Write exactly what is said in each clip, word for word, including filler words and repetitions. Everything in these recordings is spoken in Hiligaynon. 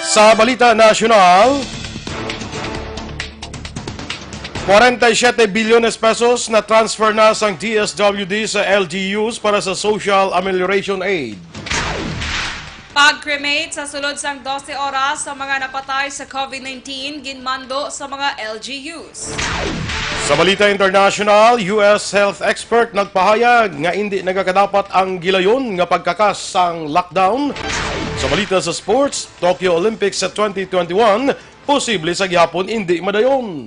Sa balita nasyonal, forty-seven bilyones pesos na transfer na sang D S W D sa L G Us para sa Social Amelioration Aid. Pag-cremate sa sulod sang dose oras sa mga napatay sa COVID nineteen, ginmando sa mga L G Us. Sa balita international, U S health expert nagpahayag nga indi nagakadapat ang gilayon nga pagkakas sang lockdown. Sa balita sa sports, Tokyo Olympics sa twenty twenty-one, posible sa gihapon indi madayon.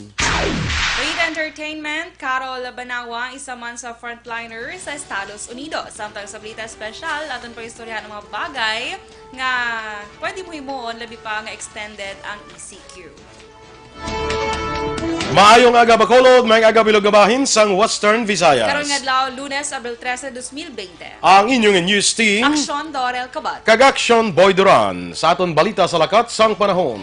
Read Entertainment, Carol Banawa, isa man sa frontliner sa Estados Unidos. Samtang sa balita espesyal, aton pag-istoryahan ang mga bagay nga pwede mo himuon, labi pa nga extended ang E C Q. Maayong aga, Bacolod, maayong aga, bilog nga bahin sang Western Visayas. Karon nga adlaw, Lunes, Abril trese, dos mil bente. Ang inyong news team, Aksyon Dorel Cabal. Kag Aksyon Boy Duran, sa aton balita sa lakat sang panahon.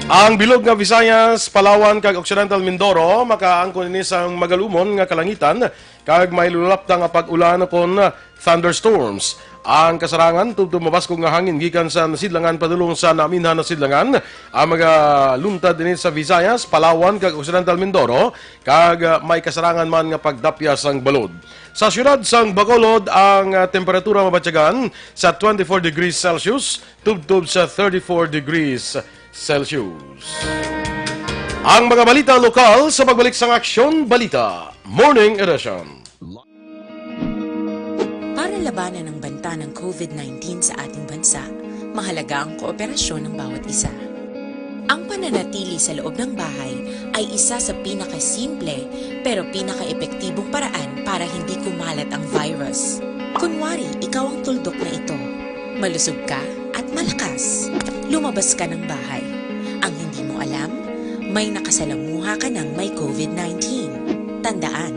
Ang bilog nga Visayas, Palawan, kag Occidental Mindoro makaangkon ini sang magalumon nga kalangitan kag may lulapta nga pag-ulan kon thunderstorms. Ang kasarangan tubtob mabaskog nga hangin gikan sa nasidlangan padulong sa naminhan nasidlangan. Ang mga luntad dinhi sa Visayas, Palawan, kag Occidental Mindoro, kag, ah, may kasarangan man nga pagdapya sang balod. Sa siyudad sang Bacolod, ang, ah, temperatura mabatyagan sa twenty-four degrees Celsius tubtob sa thirty-four degrees Celsius. Ang mga balita lokal sa pagbalik sang Aksyon Balita Morning Edition. Para labanan ang banta ng COVID nineteen sa ating bansa, mahalaga ang kooperasyon ng bawat isa. Ang pananatili sa loob ng bahay ay isa sa pinakasimple pero pinakaepektibong paraan para hindi kumalat ang virus. Kunwari, ikaw ang tuldok na ito. Malusog ka at malakas. Lumabas ka ng bahay. Ang hindi mo alam, may nakasalamuha ka ng may COVID nineteen. Tandaan,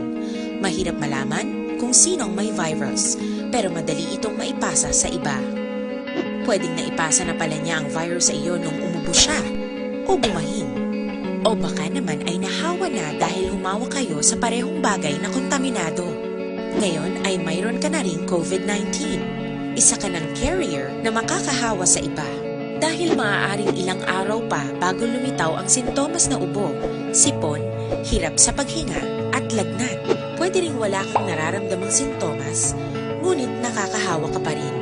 mahirap malaman kung sino ang may virus, pero madali itong maipasa sa iba. Pwedeng naipasa na pala niya ang virus sa iyo nung umubo siya o bumahin. O baka naman ay nahawa na dahil humawak kayo sa parehong bagay na kontaminado. Ngayon ay mayroon ka na ring COVID nineteen. Isa ka ng carrier na makakahawa sa iba. Dahil maaaring ilang araw pa bago lumitaw ang sintomas na ubo, sipon, hirap sa paghinga, at lagnat. Pwede ring wala kang nararamdamang sintomas, ngunit nakakahawa ka pa rin.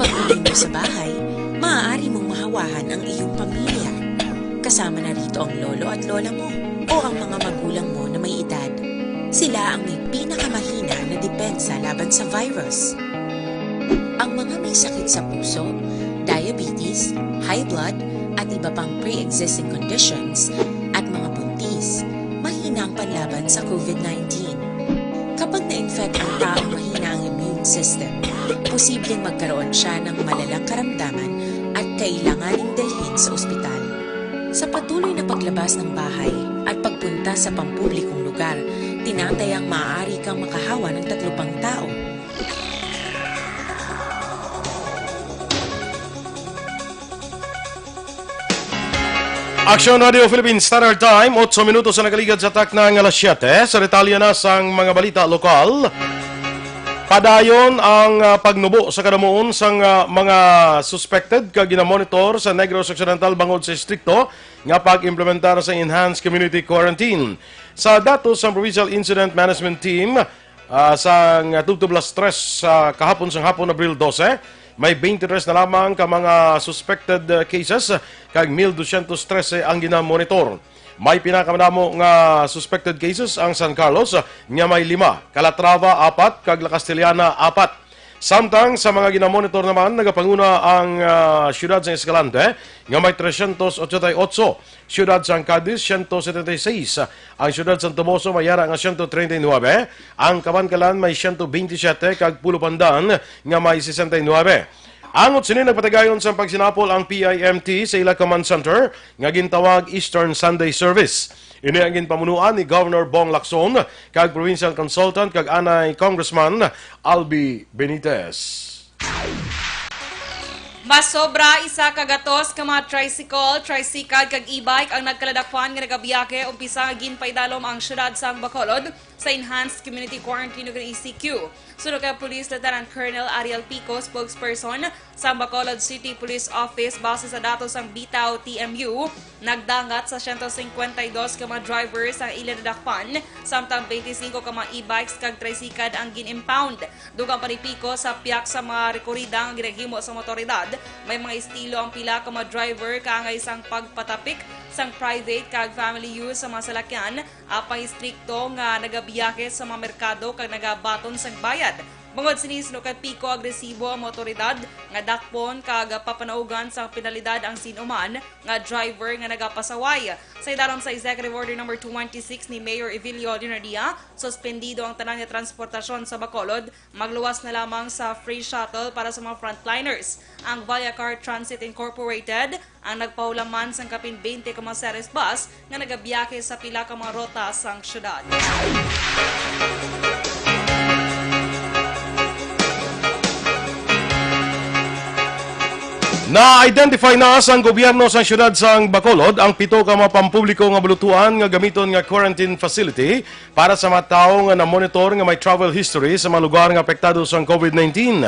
Pag-uwi mo sa bahay, maaari mong mahawahan ang iyong pamilya. Kasama na rito ang lolo at lola mo o ang mga magulang mo na may edad. Sila ang may pinakamahina na depensa laban sa virus. Ang mga may sakit sa puso, diabetes, high blood, at iba pang pre-existing conditions, at mga buntis, mahina ang panlaban sa COVID nineteen. Kapag na-infect ang taong mahina ang immune system, posibleng magkaroon siya ng malalang karamdaman at kailanganing dalhin sa ospital. Sa patuloy na paglabas ng bahay at pagpunta sa pampublikong lugar, tinatayang maaari kang makahawa ng tatlo pang tao. Aksyon Radio Philippine Standard Time, otso minutos ang nakaligad sa takna nga alas siyete. Sa detalye na sang mga balita lokal, padayon ang, ah, pagnubo sa kadamuon sang, ah, mga suspected kag ginamonitor sa Negros Occidental bangod sa estrikto nga pag-implementar sa enhanced community quarantine. Sa datos sang Provincial Incident Management Team, ah, sang tubtob alas tres sa kahapon sang hapon, Abril dose, may twenty-three na lamang ka mga suspected, ah, cases, kag mil dosyentos trese ang ginamonitor. May pinakamadamo nga suspected cases ang San Carlos, ah, nga may lima, Calatrava, apat, kag La Castellana, apat. Samtang sa mga ginamonitor naman, nagapanguna ang, ah, siyudad sa Escalante, nga may trescientos ochenta y ocho, siyudad sang Cadiz, siyento setenta y seis, ang siyudad sang Toboso may yara nga siyento treinta y nuebe, ang Kabankalan may siyento beintisiyete, kag Pulo Pandan nga may sesenta y nuebe. Angot sini, nagpatigayon sang pagsinapol ang P I M T sa ila command center nga gintawag Eastern Sunday Service. Ini ang ginpamunuan ni Governor Bong Lacson kag provincial consultant kag anay Congressman Albi Benitez. Masobra isa ka gatos ka mga tricycle, tricycle kag e-bike ang nagkaladakpan nga nagabiyahe umpisa nga ginpaidalom ang siyudad sang Bacolod sa Enhanced Community Quarantine o E C Q. Suno kay Police Lieutenant Colonel Ariel Pico, spokesperson sa Bacolod City Police Office, base sa datos sang Bitaw T M U, nagdangat sa siyento singkwenta y dos ka mga drivers ang ila nadakpan, samtang twenty-five ka mga e-bikes kag tricycle ang gin-impound. Dugang pa ni Pico, sa piyak sa mga rekorida nga ginahimo sa mga awtoridad, may mga estilo ang pila ka mga driver kaangay sang pagpatapik sang private kag family use sa mga salakyan, apang istrikto nga nagabiyahe sa mga merkado kag nagabaton sang bayad. Bangod sini, suno kay Pico, agresibo ang mga awtoridad nga dakpon kag papanaugan sang penalidad ang sin-o man nga driver nga nagapasaway. Sa ilarom sa Executive Order Number twenty-six ni Mayor Evilio Leonardia, suspendido ang tanan nga transportasyon sa Bacolod, magluwas na lamang sa free shuttle para sa mga frontliners. Ang Via Car Transit Incorporated ang nagpahulaman sang kapin twenty ka mga series bus nga nagabiyahe sa pila ka mga rota sang syudad. Na-identify na sang gobyerno sang siyudad sang Bacolod ang pito ka mga pampubliko nga bulutuan nga gamiton nga quarantine facility para sa mga tawo nga na-monitor nga may travel history sa mga lugar nga apektado sang COVID nineteen.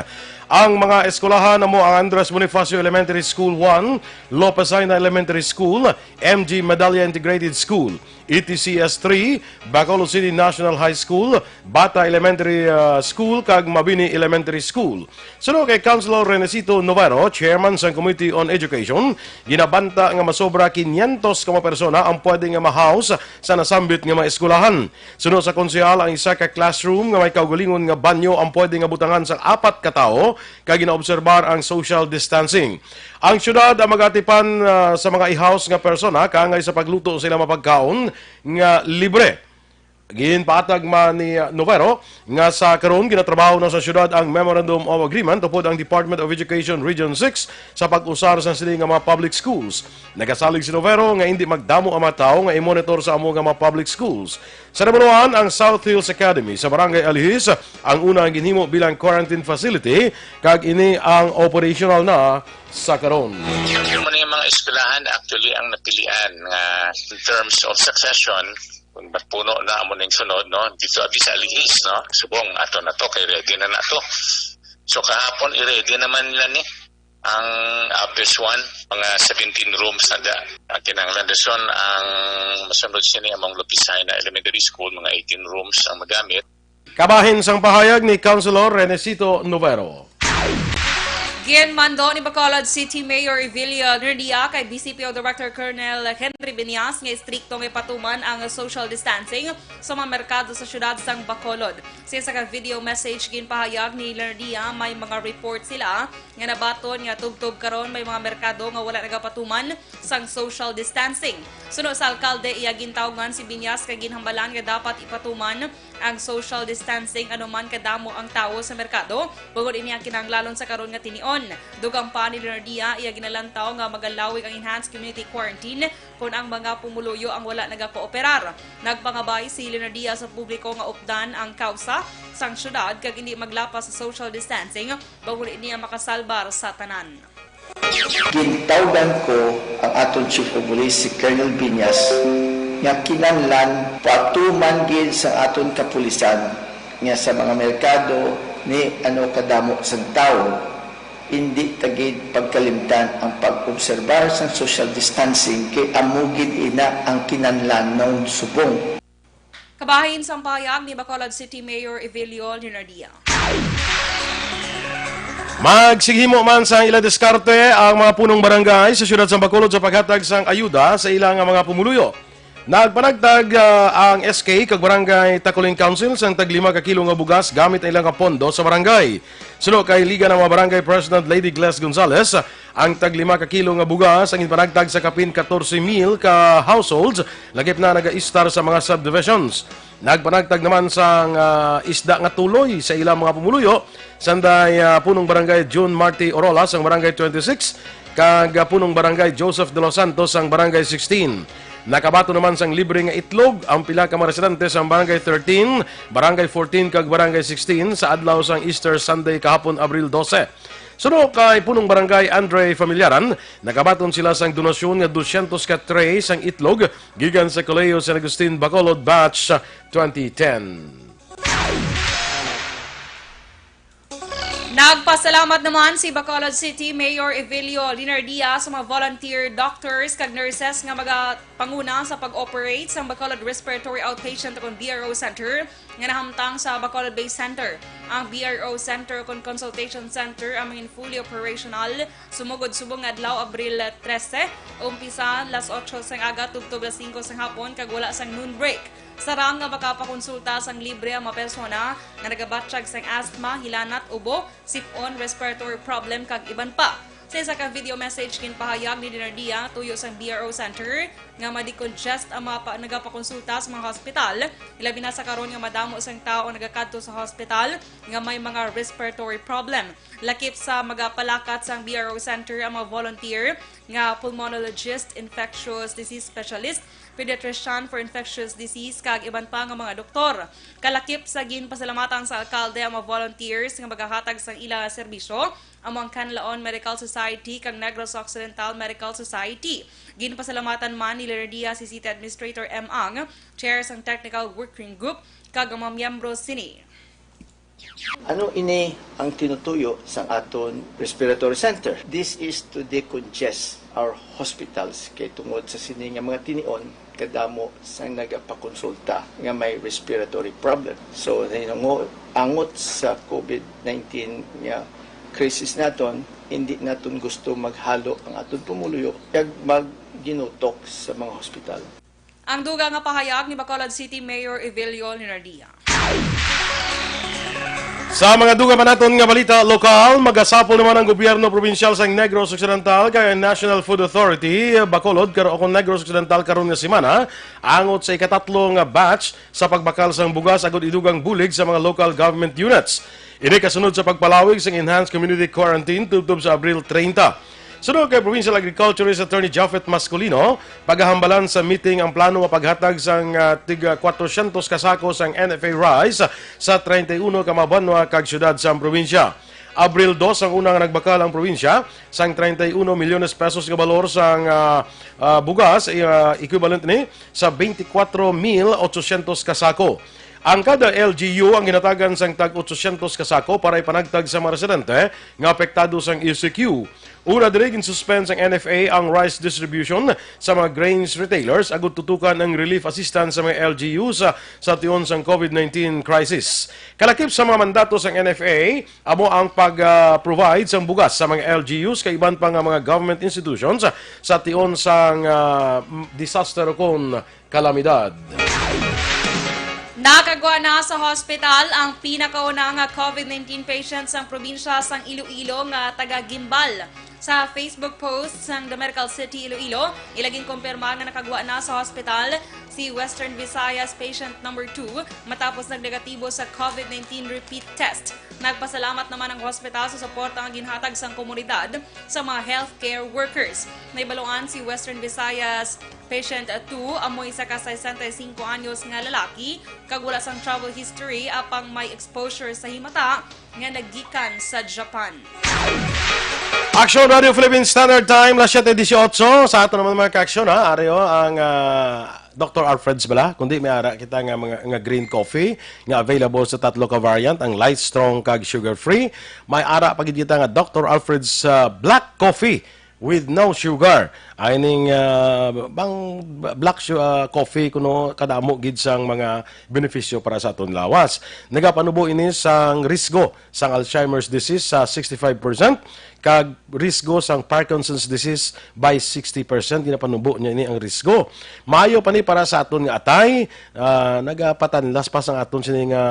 Ang mga eskwelahan amo ang Andres Bonifacio Elementary School one, Lopez Jaena Elementary School, M G Medalla Integrated School, E T C S three, Bacolod City National High School, Bata Elementary, ah, School, kag Mabini Elementary School. Suno kay Councilor Renesito Novero, chairman sang Committee on Education, ginabanta nga masobra quinientos ka mga persona ang pwede nga ma-house sa nasambit nga mga eskwelahan. Suno sa konsehal, ang isa ka classroom nga may kaugalingon nga banyo ang pwede nga butangan sang apat ka tawo, kag ginaobserbar ang social distancing. Ang syudad ang magatipan, ah, sa mga i-house nga persona kaangay sa pagluto sa ilang mga pagkaon nga libre. Ginpatag man ni, ah, Novero nga sa karon ginatrabaho na sa syudad ang Memorandum of Agreement upod ang Department of Education Region six sa pag-usar sa sini nga mga public schools. Nagasalig si Novero nga indi magdamo ang mga tawo nga i-monitor sa amo nga mga public schools. Sa nabanuan, ang South Hills Academy sa Barangay Alihis ang una nga ginhimo bilang quarantine facility, kag ini ang operational na sa karon. Amo na yung mga eskwelahan actually ang napilian nga in terms of succession, kung ba't puno na amo ning sunod, no? Dito abi sa Alihis, no? Subong, ato na to, kay ready na na to. So kahapon, i-ready naman nila ni ang Abes one, mga seventeen rooms na da. Ang kinahanglan rason, ang masunod sini among Lopez Jaena Elementary School, mga eighteen rooms ang magamit. Kabahin sang pahayag ni Councilor Renesito Novero. Ginmando ni Bacolod City Mayor Evilio Nerdia kay B C P O Director Colonel Henry Binias nga istrikto nga ipatuman ang social distancing sa mga merkado sa siyudad sang Bacolod. Sa isa ka video message, ginpahayag ni Nerdia may mga report sila nga nabaton nga tubtob karon may mga merkado nga wala nagapatuman sang social distancing. Suno sa alkalde, iya gintawgan si Binias kay ginhambalan nga dapat ipatuman ang social distancing anuman kadamo ang tawo sa merkado, bangod ini ang kinahanglanon sa karon nga tinion. Dugang pa ni Leonardia, iya ginalantaw nga magalawig ang enhanced community quarantine kon ang mga pumuluyo ang wala nagakooperar. Nagpangabay si Leonardia sa publiko nga updan ang kausa sang syudad kag indi maglapas sa social distancing, bangod ini ang makasalbar sa tanan. Gintawgan ko ang aton Chief of Police, si Colonel Viñas, nga kinahanglan patuman gid sa aton kapulisan nga sa mga merkado ni ano kadamo sang tawo, indi ta gid pagkalimtan ang pag-obserbar sang social distancing, kay amo gid ina ang kinahanglanon subong. Kabahin sang pahayag ni Bacolod City Mayor Evelio Leonardia. Magsighimo man sang ila diskarte ang mga punong barangay sa siyudad sang Bacolod sa paghatag sang ayuda sa ila nga mga pumuluyo. Nagpanagtag, ah, ang S K kag Barangay Takuling Council sang tag lima ka kilo nga bugas gamit ang ilang nga pondo sa barangay. Suno kay Liga ng mga Barangay President Lady Gles Gonzales, ang tag lima ka kilo nga bugas ang ginpanagtag sa kapin katorse mil ka households, lakip na nagaistar sa mga subdivisions. Nagpanagtag naman sang, ah, isda nga tuloy sa ilang mga pumuluyo, sanday, ah, Punong Barangay June Marty Orola sang Barangay twenty-six, kag, ah, Punong Barangay Joseph De Los Santos sang Barangay sixteen. Nakabaton naman sang libre nga itlog ang pila ka mga residente sang Barangay thirteen, Barangay fourteen, kag Barangay sixteen sa adlaw sang Easter Sunday kahapon, Abril dose. Suno kay Punong Barangay Andre Familiaran, nakabaton sila sang donasyon nga dosyentos ka tray sang itlog gikan sa Colegio San Agustin Bacolod Batch twenty ten. Nagpasalamat naman si Bacolod City Mayor Evelio Linardia sa mga volunteer doctors kag nurses nga magapanguna sa pag-operate sa Bacolod Respiratory Outpatient o B R O Center nga nahamtang sa Bacolod Base Center. Ang B R O Center o Consultation Center ang mangin fully operational sumugod subong nga adlaw, Abril trese, umpisa las otso sang aga tubtob las singko sang hapon kag wala sang noon break. Sarang nga makapakonsulta sang libre ang mga persona nga nagabatyag sang asthma, hilanat, ubo, sip-on, respiratory problem, kag iban pa. Sa isa ka video message, ginpahayag ni Dinardia, tuyo sang B R O Center, nga ma-decongest ang mga pa- nagapakonsulta sa mga hospital, ilabi na sa karon nga madamo sang tawo ang nagakadto sa hospital nga may mga respiratory problem. Lakip sa magapalakat sang B R O Center ang mga volunteer nga pulmonologist, infectious disease specialist, pediatrician for infectious disease, kag iban pa nga mga doktor. Kalakip sa ginpasalamatan sa alkalde ang mga volunteers nga magahatag sang ila nga serbisyo, amo ang Canlaon Medical Society kag Negros Occidental Medical Society. Ginpasalamatan man ni Lirdia si City Administrator M. Ang, chair sang Technical Working Group, kag ang mga miyembro sini. Ano ini ang tinutuyo sang aton respiratory center? This is to decongest our hospitals kay tungod sa sini nga mga tinion, kadamo sang nagapakonsulta nga may respiratory problem. So, hinungo angot sa COVID nineteen nga crisis naton, hindi naton gusto maghalo ang aton pumuluyo kag magginutok sa mga hospital. Ang dugang nga pahayag ni Bacolod City Mayor Evelio Leonardia. Sa mga dugang pa naton nga balita lokal, magasapol naman ang gobyerno probinsyal sang Negros Occidental kay ang National Food Authority Bacolod kar o kon Negros Occidental karon nga semana angot sa ikatatlo nga batch sa pagbakal sang bugas agud idugang bulig sa mga local government units. Ini kasunod sa pagpalawig sang enhanced community quarantine tubtob sa Abril treinta. Suno kay Provincial Agriculturist Attorney Japhet Mascolino, pagahambalan sa meeting ang plano nga paghatag sang ah, tig ah, kwatrosyentos ka sako sang N F A rice sa treinta y uno ka mga banwa kag syudad sang probinsya. Abril dos ang una nga nagbakal ang probinsya sang treinta y uno milyones pesos nga balor sang ah, ah, bugas, ah, equivalent ni sa twenty-four mil ochocientos ka sako. Ang kada L G U ang ginatagan sang tag ochocientos ka sako para ipanagtag sa mga residente nga apektado sang E C Q. Una diri, ginsuspend sang N F A ang rice distribution sa mga grains retailers agud tutukan ang relief assistance sa mga L G U sa, sa tion sang COVID nineteen crisis. Kalakip sa mga mandato sang N F A, amo ang pag-provide sang bugas sa mga L G Us kag iban pa nga mga government institutions sa tion sang ah, disaster o kon kalamidad. Nakagwa na sa hospital ang pinakauna nga COVID nineteen patient sang probinsya sang Iloilo nga taga Guimbal. Sa Facebook post sang The Medical City Iloilo, ila ginkumpirma nga nakagwa na sa hospital si Western Visayas patient number two matapos nagnegatibo sa COVID nineteen repeat test. Nagpasalamat naman ang hospital sa suporta nga ginhatag sang komunidad sa mga healthcare workers. Naibaluan si Western Visayas patient two, amo isa ka sesenta y cinco anyos nga lalaki kag wala sang travel history apang may exposure sa himata nga naggikan sa Japan. Aksyon Radio Philippine Standard Time, las siyete dieciocho. Sa ato naman mga kaaksyon, ha, ari, oh, ang ah, Doctor Alfred's bala, kundi may ara kita nga mga nga green coffee nga available sa tatlo ka variant, ang light, strong kag sugar free. May ara pa gid kita nga Doctor Alfred's ah, black coffee with no sugar. Ay ning ah, bang black su- ah, coffee kuno kadamo gid sang mga benepisyo para sa aton lawas. Nagapanubo ini sang risgo sang Alzheimer's disease sa sixty-five percent kag risgo sang Parkinson's disease by sixty percent. Ginapanubo niya ini ang risgo. Maayo pa ni para sa aton nga atay, ah, nagapatanlas pa sang aton sini nga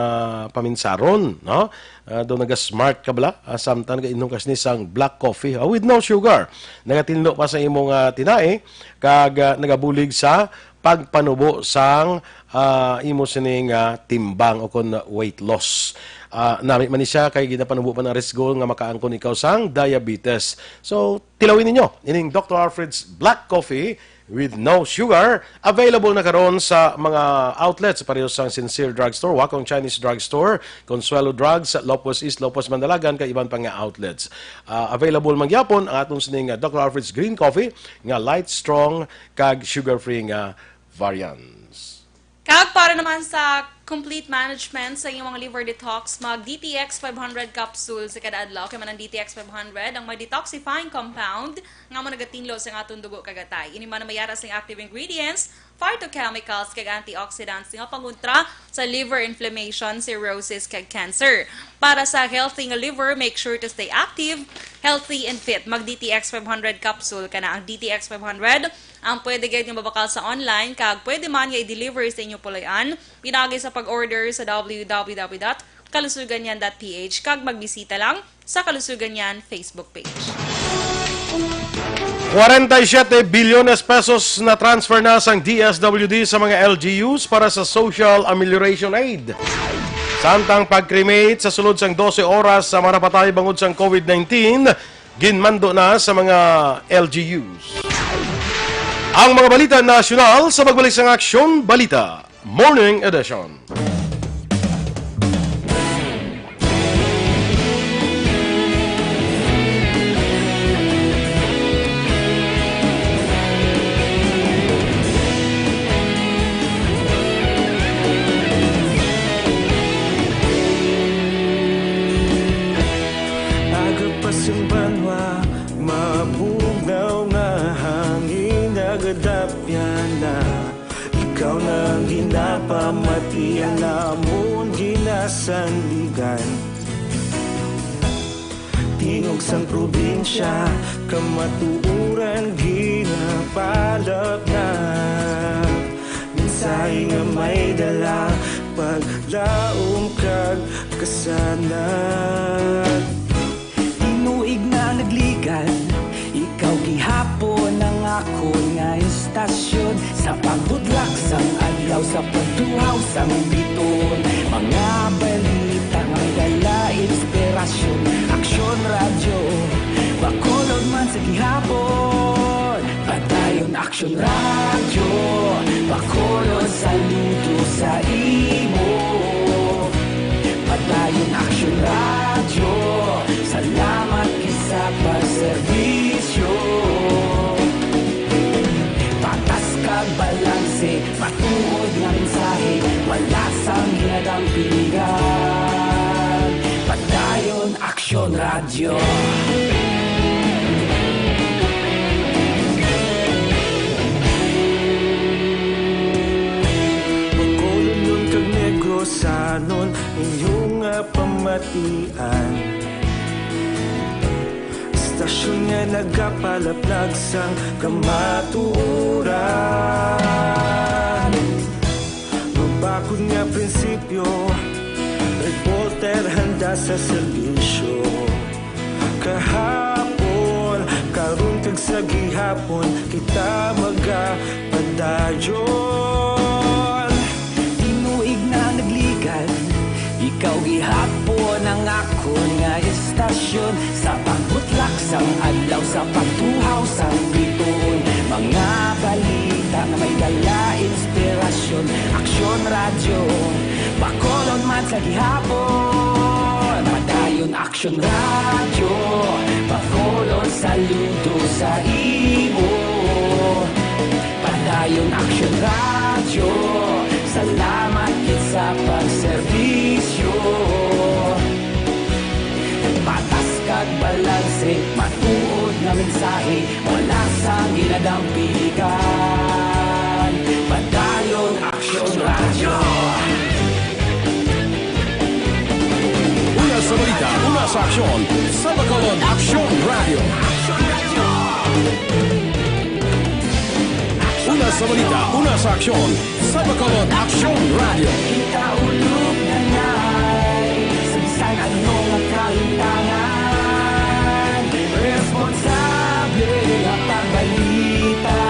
paminsaron, no? Ah, do naga-smart ka bala, ah, samtang nagainom ka sini sang black coffee, ah, with no sugar. Nagatinlo pa sa imong ah, tinai kag ah, nagabulig sa pagpanubo sang ah, imo sini nga timbang o kon weight loss. Ah, nami man ni siya kay ginapanubo man ang risgo nga makaangkon ikaw sang diabetes. So, tilawin ninyo ining Doctor Alfred's Black Coffee with no sugar, available na karon sa mga outlets, pareho sang Sincere Drugstore, Wakong Chinese Drugstore, Consuelo Drugs, Lopez East, Lopez Mandalagan, kag iban pa nga outlets. Ah, available man gyapon ang aton sining, ah, Doctor Alfred's Green Coffee nga light, strong, kag sugar-free nga variants. Kag para naman sa complete management sa inyong mga liver detox, mag D T X five hundred capsule sa kada adlaw. Kay man ang D T X five hundred ang may detoxifying compound nga mo nagatinlo sa aton dugo kag atay. Ini man ang may ara sing active ingredients, phytochemicals, kag antioxidants nga pangontra sa liver inflammation, cirrhosis, kag cancer. Para sa healthy nga liver, make sure to stay active, healthy, and fit. Mag D T X five hundred capsule ka na. Ang D T X five hundred ang pwede gid nga mabakal sa online, kag pwede man nga i-deliver sa inyo puloy-an. Pinagi sa pag-order sa W W W dot kalusuganyan dot P H kag magbisita lang sa Kalusugan Yan Facebook page. Kwarenta y siyete bilyones pesos na transfer na sang D S W D sa mga L G Us para sa social amelioration aid. Samtang pag-cremate sa sulod sang dose oras sa mga napatay bangod sang COVID nineteen, ginmando na sa mga L G Us. Ang mga balita nasyonal sa pagbalik sang Aksyon Balita Morning Edition. Aga pa sang banwa, mabugnaw nga hangin, nagadapyan na. Ikaw na ang ginapamatian namon, ginasandigan. Tingog sang probinsya, kamatuoran ginapalapnap. Mensahe nga may dala, paglaom kag kasanag. Tinuig na nagligad, ikaw gihapon ang akon nga istasyon. Sa pagbutlak sang adlaw, sa pagtuhaw sang biton, mga balita nga may dala inspirasyon. Aksyon Radyo, Bacolod man sa gihapon. Padayon Aksyon Radyo, Bacolod, saludo sa imo. Padayon Aksyon Radyo, salamat gid sa pagserbisyo. Patas kag balanse, matuod nga mensahe, wala sang ginadampigan. Padayon Aksyon Radyo. Bacolodnon kag Negrosanon, inyo nga pamatian. Istasyon nga nagapalaplag sang kamatuoran. Mabakod nga prinsipyo, reporter handa sa serbisyo. Kahapon, karon kag sa gihapon, kita magapadayon. Tinuig na nagligad, ikaw gihapon ang akon nga istasyon. Sa pagbutlak sang adlaw, sa pagtuhaw sang biton, mga balita nga may dala inspirasyon. Aksyon Radyo, Bacolod man sa gihapon. Padayon Aksyon Radyo, Bacolod, saludo sa imo. Padayon Aksyon Radyo, salamat gid sa pagserbisyo. Patas kag balanse, matuod nga mensahe, wala sang ginadampigan. Padayon Aksyon Radyo. Una sa balita, una sa aksyon, sa Bacolod Aksyon Radyo. Una sa balita, una sa aksyon, sa Bacolod Aksyon Radyo. Kita ulog na ngay, sa bisan ano nga kalintangan, responsable nga pagbalita.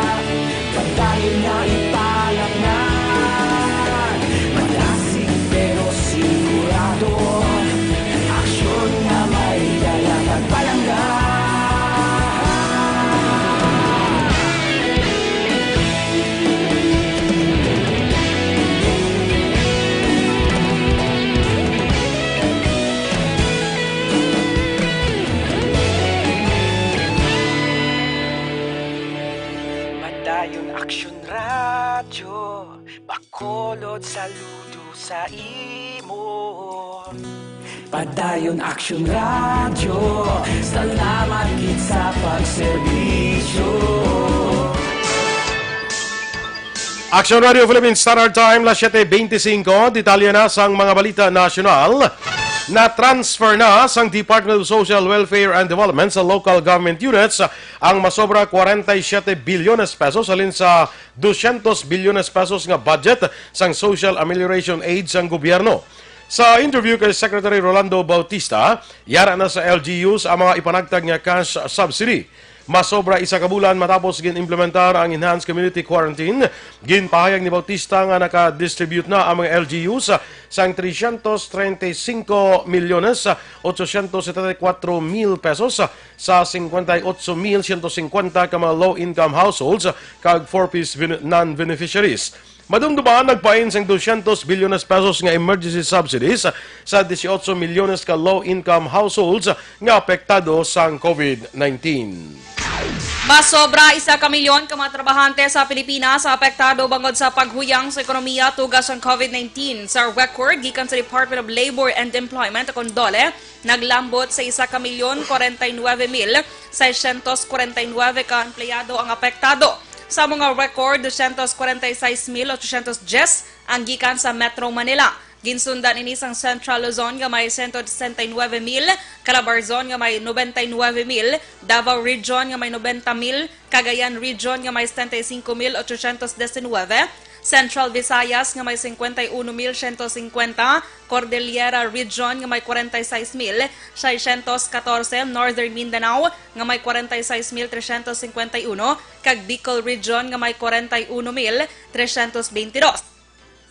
Padayon na ipalapngan, madasig pero sigurado, aksyon nga may dala kag palangga. Saludo sa imo. Padayon Action Radio, salamat gid sa pagserbisyo. Action Radio Philippines Standard Time, las siete veinticinco. Detalye na sang mga balita nasyonal. Na-transfer na sang Department of Social Welfare and Development sa local government units ang masobra forty-seven bilyones pesos halin sa dosyentos bilyones pesos nga budget sang social amelioration aid sang gobyerno. Sa interview kay Secretary Rolando Bautista, yara na sa L G Us ang mga ipanagtag nga cash subsidy. Masobra isa ka bulan matapos gin-implementar ang enhanced community quarantine, ginpahayag ni Bautista nga naka-distribute na ang mga L G Us sang trescientos treinta y cinco milyones ochocientos setenta y cuatro mil pesos sa cincuenta y ocho mil ciento cincuenta ka mga low-income households kag four Ps ben-, non-beneficiaries. Madumduman, nagpain sang dosyentos bilyones pesos nga emergency subsidies sa dieciocho milyones ka low-income households nga apektado sang COVID nineteen. Masobra isa ka milyon ka mga trabahante sa Pilipinas ang apektado bangod sa paghuyang sa ekonomiya tuga sang COVID nineteen. Sa record gikan sa Department of Labor and Employment, kon DOLE, naglambot sa isa ka milyon kwarenta y nuebe mil seiscientos kwarenta y nuebe ka empleyado ang apektado. Sa mga record, dosyentos kwarenta y seis mil ochocientos dyes ang gikan sa Metro Manila. Ginsundan ini sang Central Luzon nga may sento sesenta y nuebe mil, Calabarzon nga may nobenta y nuebe mil, Davao Region nga may nobenta mil, Cagayan Region nga may setenta y cinco mil ochocientos diecinuebe, Central Visayas nga may cincuenta y uno mil ciento cincuenta, Cordillera Region nga may cuarenta y seis mil seiscientos catorce, Northern Mindanao nga may cuarenta y seis mil trescientos cincuenta y uno, kag Bicol Region nga may cuarenta y uno mil trescientos veintidós.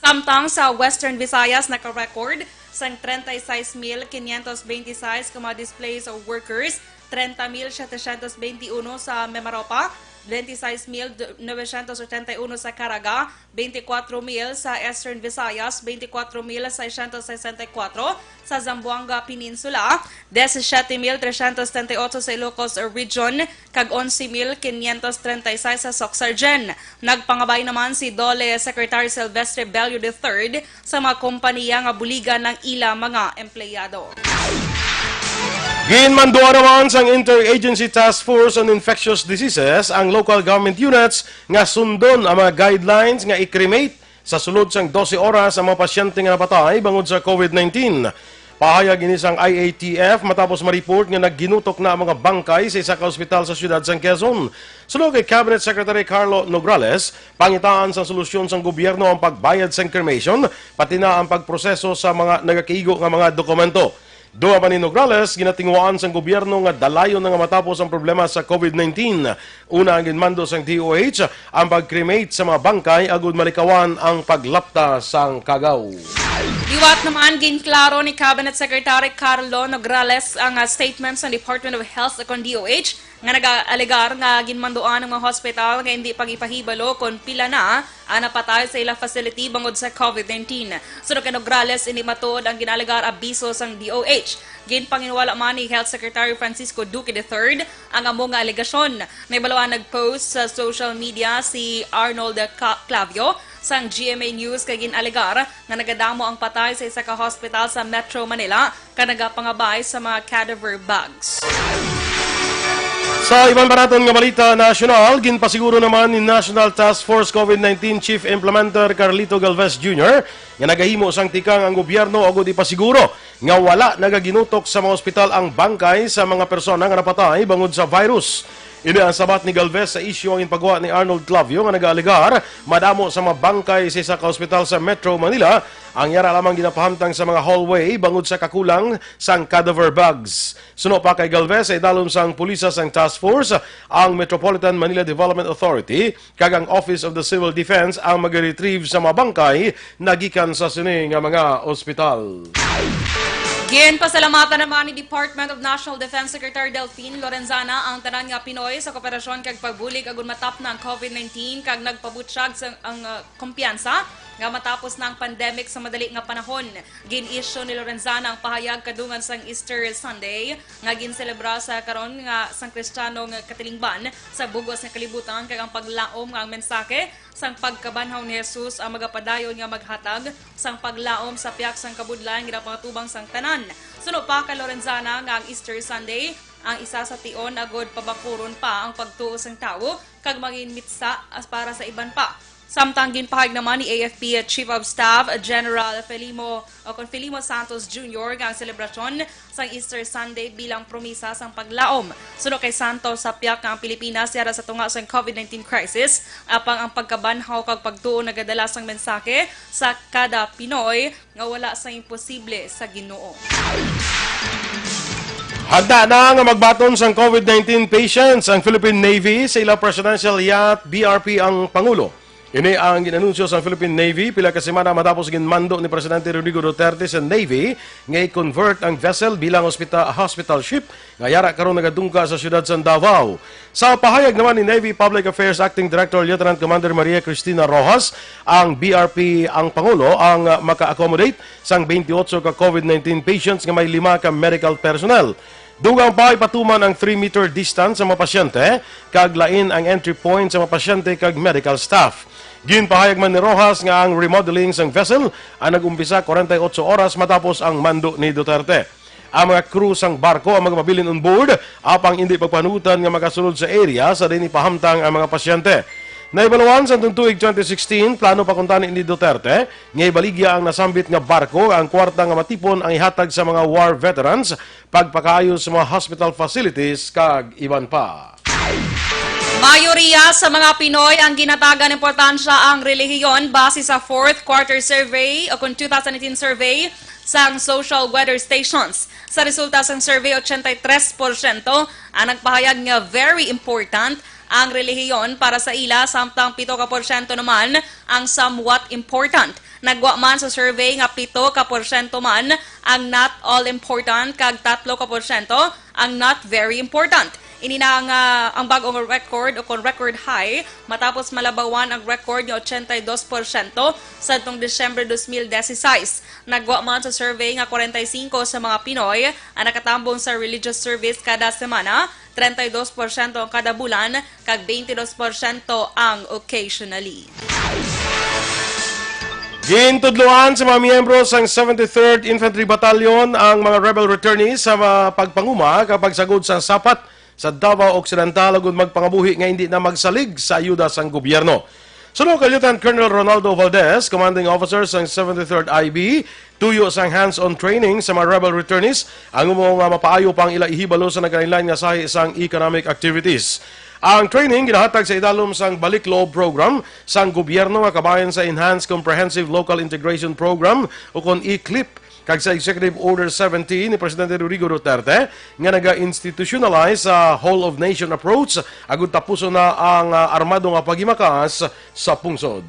Samtang sa Western Visayas, naka-record sang treinta y seis mil quinientos veintiseis ka mga displaced workers, treinta mil setecientos veintiuno sa Mimaropa, veintiseis mil novecientos ochenta y uno sa Caraga, veinticuatro mil sa Eastern Visayas, veinticuatro mil seiscientos sesenta y cuatro sa Zamboanga Peninsula, diecisiete mil trescientos setenta y ocho sa Ilocos Region, kag onse mil quinientos treinta y seis sa Soccsksargen. Nagpangabay naman si DOLE Secretary Silvestre Bello the third sa mga kompanya nga buligan ang ila mga empleyado. Ginmanduan naman sang Interagency Task Force on Infectious Diseases ang local government units nga sundon ang mga guidelines nga i-cremate sa sulod sang dose oras ang mga pasyente nga napatay bangod sa COVID nineteen. Pahayag ini sang I A T F matapos ma-report nga nagginutok na ang mga bangkay sa isa ka ospital sa siyudad sang Quezon. Suno kay Cabinet Secretary Carlo Nograles, pangitaan sang solusyon sang gobyerno ang pagbayad sang cremation, pati na ang pagproseso sa mga nagakiigo nga mga dokumento. Duha pa ni Nograles, ginatinguhaan sang gobyerno nga dalayon na nga matapos ang problema sa COVID nineteen. Una ang ginmando sang D O H ang pag-cremate sa mga bangkay agud malikawan ang paglapta sang kagaw. Liwat naman, ginklaro ni Cabinet Secretary Carlo Nograles ang, ah, statement sa Department of Health kon D O H nga nag-aalegar nga ginmanduan ang mga hospital nga hindi pag-ipahibalo kon pila na ang napatay sa ila facility bangod sa COVID nineteen. Suno kay Nograles, hindi matuod ang ginaalegar abiso sang D O H. Ginpanginwala man ni Health Secretary Francisco Duque the third ang amo nga alegasyon. May baluan nag-post sa social media si Arnold Ca-, Clavio sang G M A News kay gin-alegar nga nagadamo ang patay sa isa ka hospital sa Metro Manila kag nagapangabay sa mga cadaver bags. Sa iban pa naton nga balita nasyonal, ginpasiguro naman ni National Task Force COVID nineteen Chief Implementer Carlito Galvez Junior nga nagahimo sang tikang ang gobyerno agud ipasiguro nga wala nagaginutok sa mga ospital ang bangkay sa mga persona nga napatay bangod sa virus. Ini ang sabat ni Galvez sa isyu ang ginpagwa ni Arnold Clavio nga nagaalegar madamo sa mga bangkay sa isa ka ospital sa Metro Manila ang yara lamang ginapahamtang sa mga hallway bangod sa kakulang sang cadaver bags. Suno pa kay Galvez, sa idalom sang pulisa sang task force, ang Metropolitan Manila Development Authority kag ang Office of the Civil Defense ang mag-retrieve sa mga bangkay nagikan sa sini nga mga ospital. Ginpasalamatan naman ni Department of National Defense Secretary Delfin Lorenzana ang tanan nga Pinoy sa kooperasyon kag pagbulig agud matapna ang COVID nineteen kag nagpabutyag sa ang, uh, kumpiyansa Nga matapos na ang pandemic sa madali nga panahon, gin-issue ni Lorenzana ang pahayag kadungan sang Easter Sunday nga ginselebra sa karon nga sang Kristiyanong katilingban sa bug-os nga kalibutan, kag ang paglaom nga ang mensahe sang pagkabanhaw ni Jesus ang magapadayon nga maghatag sang paglaom sa piyak sang kabudlayan ginapangatubang sang tanan. Suno pa kay Lorenzana nga ang Easter Sunday ang isa sa tion agud pabakuron pa ang pagtuo sang tawo kag mangin mitsa as para sa iban pa. Samtang ginpahayag naman ni A F P Chief of Staff General Felimo o kon Felimo Santos Junior nga ang selebrasyon sang Easter Sunday bilang promisa sang paglaom. Suno kay Santos, sa piyak nga ang Pilipinas yara sa tunga sang COVID nineteen crisis, apang ang pagkabanhaw kag pagtuo nagadala sang mensahe sa kada Pinoy nga wala sang imposible sa Ginoo. Handa na nga magbaton sang COVID nineteen patients ang Philippine Navy sa ila presidential yacht B R P ang Pangulo. Ini ang ginanunsyo sang Philippine Navy pila ka semana matapos ginmando ni Presidente Rodrigo Duterte sa Navy nga i-convert ang vessel bilang hospita-, hospital ship nga yara karon nagadungga sa siyudad sang Davao. Sa pahayag naman ni Navy Public Affairs Acting Director Lieutenant Commander Maria Cristina Rojas, ang B R P ang Pangulo ang, ah, maka-accommodate sang twenty-eight ka COVID nineteen patients nga may lima ka medical personnel. Dugang pa ipatuman ang three meter distance sa mga pasyente kag lain ang entry point sa mga pasyente kag medical staff. Ginpahayag man ni Rojas nga ang remodeling sang vessel ang nag-umpisa forty-eight oras matapos ang mando ni Duterte. Ang mga crew sang barko ang magapabilin on board, apang indi pagpanutan nga makasulod sa area sa diin ipahamtang ang mga pasyente. Naibaluan sa tuig twenty sixteen, plano pa kuntani ni Duterte nga ibaligya ang nasambit nga barko, ang kwarta nga matipon ang ihatag sa mga war veterans, pagpakaayo sa mga hospital facilities, kag iban pa. Mayoriya sa mga Pinoy ang ginatagan importansya ang relihiyon base sa fourth quarter survey o kon two thousand eighteen survey sang Social Weather Stations. Sa resulta sang survey, ochenta y tres porsyento ang nagpahayag nga very important ang relihiyon para sa ila, samtang pito ka porsyento naman ang somewhat important. Nagwa man sa survey nga pito ka porsyento man ang not all important kag tatlo ka porsyento ang not very important. Ini na nga ang bag-ong record o kon record high matapos malabawan ang record nga ochenta y dos porsyento sadtong Disyembre dos mil dieciséis. Nagwa man sa survey nga kwarenta y singko sa mga Pinoy ang nakatambong sa religious service kada semana, treinta y dos porsyento ang kada bulan, kag twenty-dos porsyento ang occasionally. Gintudloan sa mga miyembro sang seventy-third Infantry Battalion ang mga rebel returnees sa mga pagpanguma kag pagsagod sa sapat sa Davao Occidental, agud magpangabuhi nga indi na magsalig sa ayuda sang gobyerno. Suno kay Lieutenant Colonel Ronaldo Valdez, commanding officer sang seventy-third I B, tuyo sang hands-on training sa mga rebel returnees ang umong nga mapaayo pa ang ila ihibalo sa nagkalainlain nga sahi sang economic activities. Ang training ginahatag sa idalom sang Balik Loob Program sang gobyerno nga kabahin sa Enhanced Comprehensive Local Integration Program, ukon ECLIP, kag sa Executive Order seventeen ni Presidente Rodrigo Duterte nga naga-institutionalize sa whole of nation approach agud tapuson na ang, ah, armado nga paghimakas sa pungsod.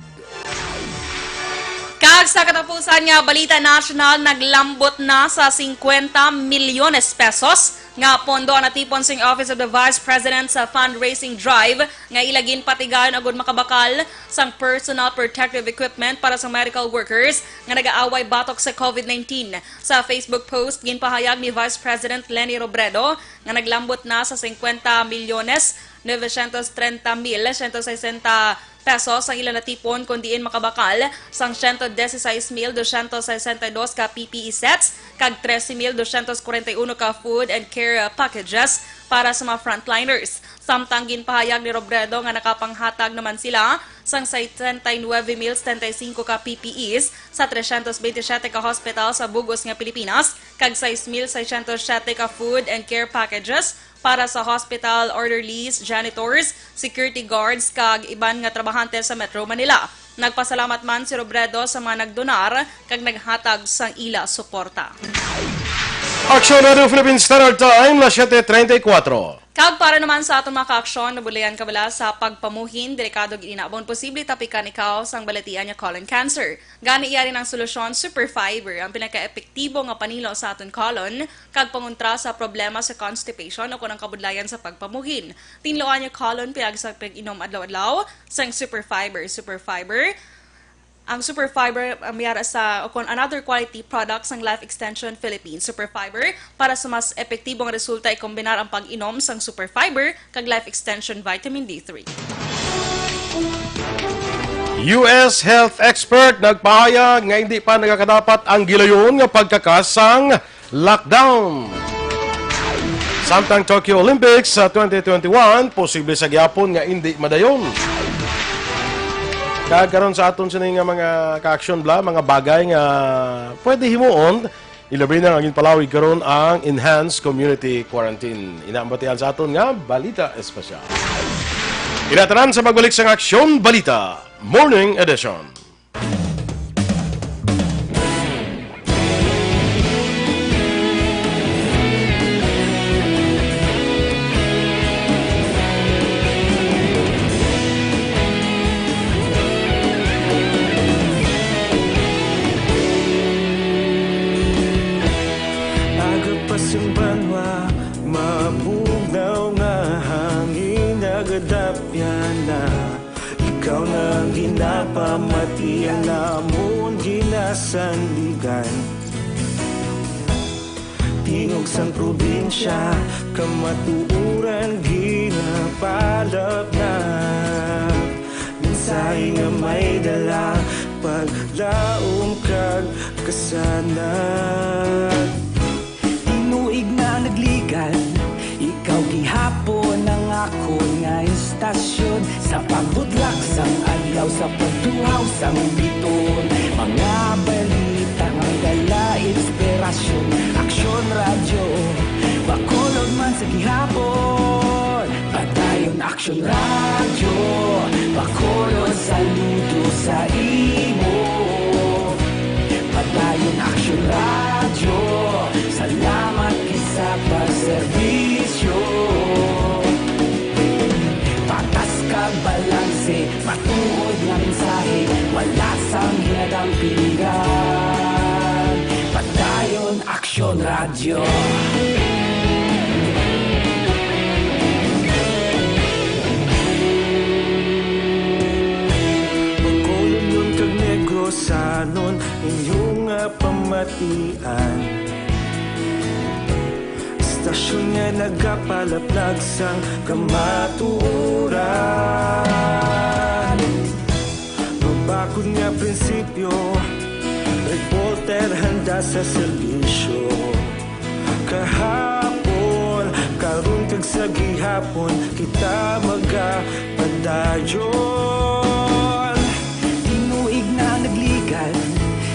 Kag sa katapusan nga balita nasyonal, naglambot na sa singkwenta milyones pesos nga pondo ang natipon sing Office of the Vice President sa fundraising drive nga ila ginpatigayon agud makabakal sang personal protective equipment para sa medical workers nga nagaaway batok sa COVID nineteen. Sa Facebook post, ginpahayag ni Vice President Leni Robredo nga naglambot na sa singkwenta milyones novecientos treinta mil ciento sesenta pesos ang ila natipon, kon diin makabakal sang ciento dieciséis mil doscientos sesenta y dos ka P P E sets kag trese mil doscientos cuarenta y uno ka food and care packages para sa mga frontliners. Samtang ginpahayag ni Robredo nga nakapanghatag naman sila sang sesenta y nuebe mil setenta y cinco ka P P Es sa trescientos veintisiete ka hospital sa bug-os nga Pilipinas kag sais mil seiscientos siete ka food and care packages para sa hospital orderlies, janitors, security guards, kag iban nga trabahante sa Metro Manila. Nagpasalamat man si Robredo sa mga nagdonar kag naghatag sang ila suporta. Aksyon Radio Philippine Standard Time, las siete treinta y cuatro. Kag para naman sa aton mga kaaksyon, nabulayan ka bala sa pagpamuhin, delikado gid inabon, posible tapikan ikaw sang balatian nga colon cancer. Gani, iya rin ang solusyon, Super Fiber, ang pinaka-epektibo nga panilo sa aton colon, kag pangontra sa problema sa constipation o kon ang kabudlayan sa pagpamuhin. Tinloan niyo colon pinaagi sa pag-inom adlaw-adlaw sang Super Fiber. Super Fiber, Ang Superfiber, ah, may ara sa, o kon another quality product sang Life Extension Philippines. Superfiber, para sa mas epektibong resulta, ikombinar ang pag-inom sang Superfiber kag Life Extension Vitamin D three. U S health expert nagpahayag nga hindi pa nagakadapat ang gilayon nga pagkakas sang lockdown. Samtang Tokyo Olympics sa twenty twenty-one, posible sa gihapon nga hindi madayon. Kag karon sa aton sini nga mga ka-action bla, mga bagay nga pwede himuon, ilabi na nga ginpalawig karon ang enhanced community quarantine. Ina ang batian sa aton nga balita espesyal. Ina tanan sa pagbalik sang Aksyon Balita Morning Edition. Aga pa sing banwa, mabugnaw nga hangin nagadapyan na. Ikaw na ang ginapamatian namon ginasandigan. Tingog sang probinsya, kamatuoran ginapalapnap. Mensahe nga may dala, paglaom kag kasanag. Tinuig na nagligan, ikaw gihapon ang akon nga istasyon. Sa pagbutlak sang adlaw, sa pagtuhaw sang biton, mga balita nga dala inspirasyon. Aksyon Radyo, Bacolod man sa gihapon. Padayon Aksyon Radyo, Bacolod, saludo sa imo. Padayon Aksyon Radyo, salamat gid sa pagserbisyo. Patas kag balanse, matuod nga mensahe, wala sang ginadampingan. Padayon Aksyon Radyo. Bacolod kag Negrosanon, inyo nga pamatian. Istasyon nga nagapalaplag sang kamatuoran. Mabakod nga prinsipyo, reporter handa sa serbisyo. Kahapon, karon kag sa gihapon, kita magapadayon. Tinuig na nagligan,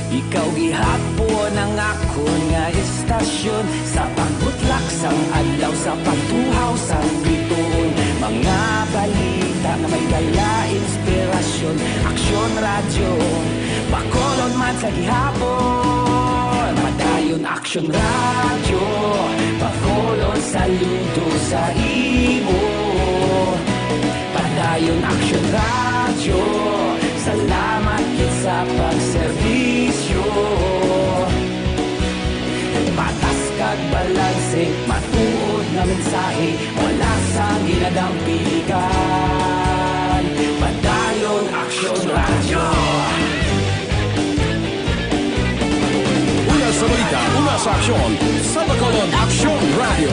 ikaw gihapon ang akon nga istasyon. Sa pagbutlak sang adlaw, sa pagtuhaw sang bituon, mga balita nga may dala inspirasyon. Aksyon Radyo, Bacolod man sa gihapon. Padayon Aksyon Radyo, Bacolod, saludo sa imo. Padayon Aksyon Radyo, salamat gid sa pagserbisyo. Patas kag balanse, matuod nga mensahe, wala sang ginadampigan. Padayon Aksyon Radyo. Una sa balita, una sa aksyon, sa Bacolod Aksyon Radyo.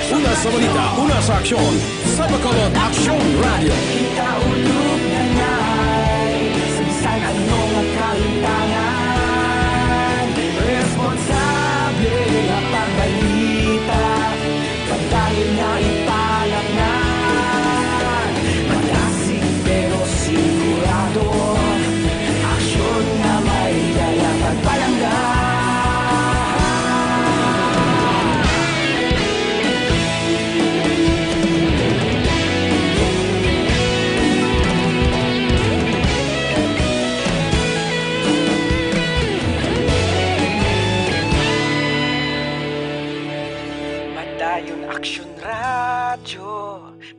Una sa balita, una sa aksyon, sa Bacolod Aksyon Radyo. Kita ulog na ngay, sa bisan ano nga kahitangan, responsable nga pagbalita. Padayon nga ipalapngan, madasig pero sigurado. Aksyon nga may dala pagpalangga. Padayon Aksyon Radyo,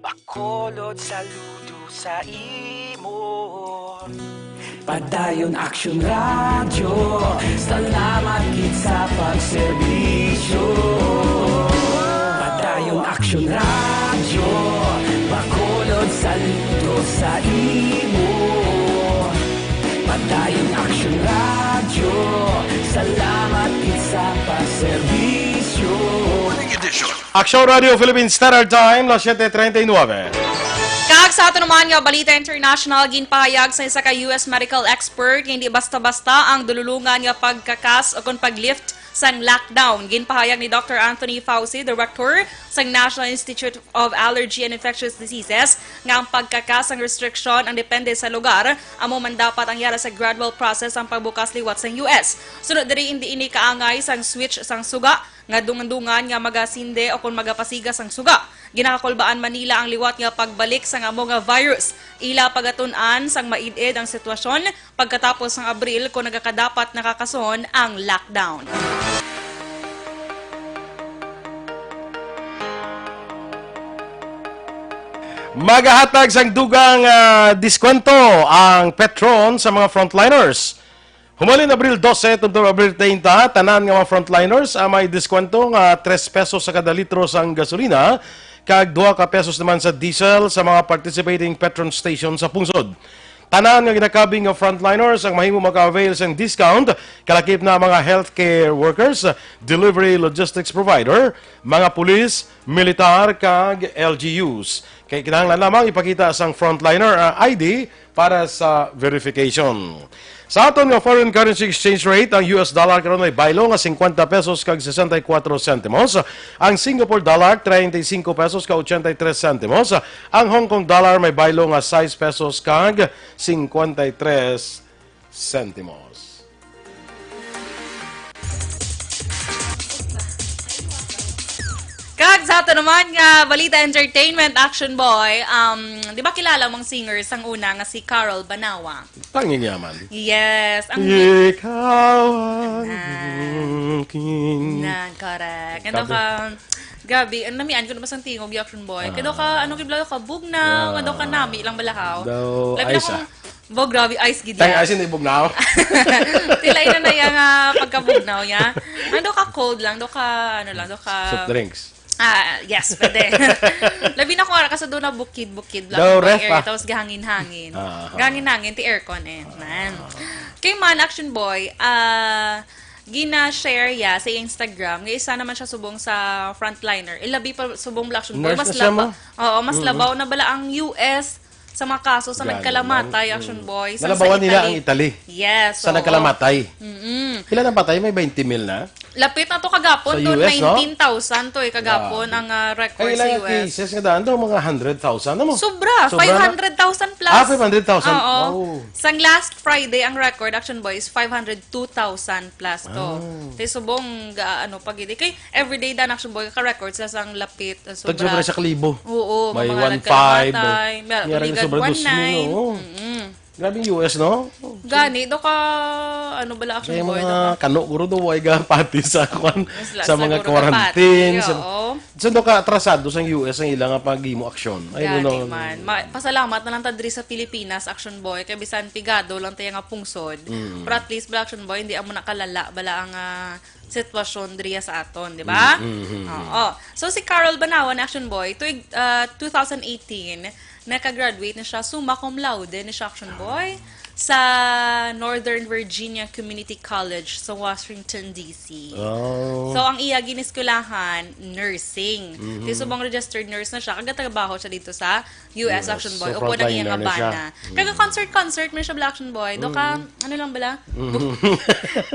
Bacolod, saludo sa imo. Padayon Aksyon Radyo, salamat gid sa pagserbisyo. Padayon Aksyon Radyo, Bacolod, saludo Sa imo, Padayon Action Radio. Salamat gid sa pagserbisyo. Action Radio Philippine Standard Time, las siete treinta y nueve. Kag sa ato naman nga balita international, ginpahayag sa isa ka U S medical expert nga hindi basta-basta ang dululungan nga pagkakas o kon pag-lift sang lockdown. Ginpahayag ni Doctor Anthony Fauci, director sang National Institute of Allergy and Infectious Diseases, nga ang pagkakas sang restriksyon ang depende sa lugar, amo man dapat ang yara sa gradual process ang pagbukas liwat sang U S. Sunod diri, hindi ini kaangay sang switch sang suga nga dungan-dungan nga magasinde o kon magapasiga sang suga. Ginakakulbaan man nila ang liwat nga pagbalik sang amo nga virus. Ila pagatun-an sang maid-id ang sitwasyon pagkatapos sang Abril, kon nagakadapat nakakason ang lockdown. Magahatag sang dugang, ah, diskwento ang Petron sa mga frontliners. Humalin Abril dose tubtob Abril treinta, tanan nga mga frontliners ang may diskwento nga tres pesos sa kada litro sang gasolina kag dua ka pesos naman sa diesel sa mga participating Petron station sa pungsod. Tanan nga ginakabing nga frontliners ang mahimo maka-avail sang discount, kalakip na mga healthcare workers, delivery logistics provider, mga pulis, militar, kag L G Us. Kay kinahanglan lamang ipakita sang frontliner, ah, I D para sa verification. Sa aton nga foreign currency exchange rate, ang U S dollar karon may baylo nga cincuenta pesos kag sesenta y cuatro centimos, ang Singapore dollar treinta y cinco pesos kag ochenta y tres centimos, ang Hong Kong dollar may baylo nga sais pesos kag cincuenta y tres centimos. Kag sa ato naman nga balita entertainment, Action Boy, um, di ba kilala mong singer sang una nga si Carol Banawa? Panginyaman. Yes. Ang Ikaw ang Ah. aking Na, correct. Ano Sabi ka, grabe, ang namian ko naman sang tingog, Action Boy. Kaya daw ka, Ah. ano, kiblaw ka, bugnaw, Ah. nga daw ka nami lang balahaw. Daw, Labi na ay, kung sa- Bo, grabe, ice gid Tang yan. Ice, hindi bugnaw. Tila ina na yang, ah, pagkabugnaw niya. Ang do ka cold lang, do ka, ano lang, do ka Soft drinks. Ah, yes, pwede. Labi na kung ara ka sa doon na bukid-bukid lang Daw ang ref, air, ah. Tapos gahangin-hangin. Ah, ah. Gahangin-hangin, ti aircon eh. Man. Kay man, Action Boy, ah, gina-share ya sa Instagram, nga isa naman siya subong sa frontliner. Ilabi pa subong bala, Action Boy, Nurse mas na siya, laba-, ma? Oo, mas Mm-mm. labaw na bala ang U S sa mga kaso sa Gani nagkalamatay, man. Action Mm. Boy. Sa, Nalabawan sa nila Italy. Ang Italy. Yes, Sa oo. Nagkalamatay. Mm-mm. Pila na patay? May twenty mil na? Lapit na to kagapon, Sa doon, U S, no? nineteen thousand to eh, kagapon Grabe. Ang, ah, record Ay, sa ilang U S. Cases nga daan daw, mga hundred thousand na mo? Sobra, Sobra na. Five hundred thousand plus. Ah, five hundred thousand? Oo. Wow. Sang last Friday, ang record, Action Boy, is five hundred two thousand plus to. Ah. Kay subong, ga-, ano, pag hindi. Kay everyday dan, Action Boy, ka-record sa sang lapit, uh, Tagyo sobra. Sobra sa kalibo. Oo, may mga one five, nagkalamatay, may, may, may sobra dos mil, one nine. Oo. Mm-mm. Grabe yung U S, no? Gani, do ka, ano bala, Action Boy, do ka? Kaya mga kano, guro, do, way ga pati sa, kwan, sa mga quarantine, sa, oo. So, do ka atrasado sa U S ang ilang nga paghimo aksyon. Ay, Gani man. Ma-, pasalamat na lang ta diri sa Pilipinas, Action Boy, kay bisan pigado lang tayo nga pungsod. Mm. Pero at least, bala, Action Boy, hindi amo nakalala, bala ang, ah, sitwasyon diriya sa aton, di ba? Mm, mm, mm, mm. Oo. So, si Carol Banawan, Action Boy, tuig, ah, two thousand eighteen, nakagraduate na siya, summa cum laude na siya, Action Boy, sa Northern Virginia Community College sa Washington, D C. Oh. So, ang iya giniskwelahan, nursing. Mhm. Kay subong registered nurse na siya, kagatrabaho siya dito sa U S, Action Boy. So, upod ang iya nga banda. Frontliner na siya. Mm. Kaga-concert-concert man siya bala, Action Boy. Do ka, Mm. ano lang bala? Mm.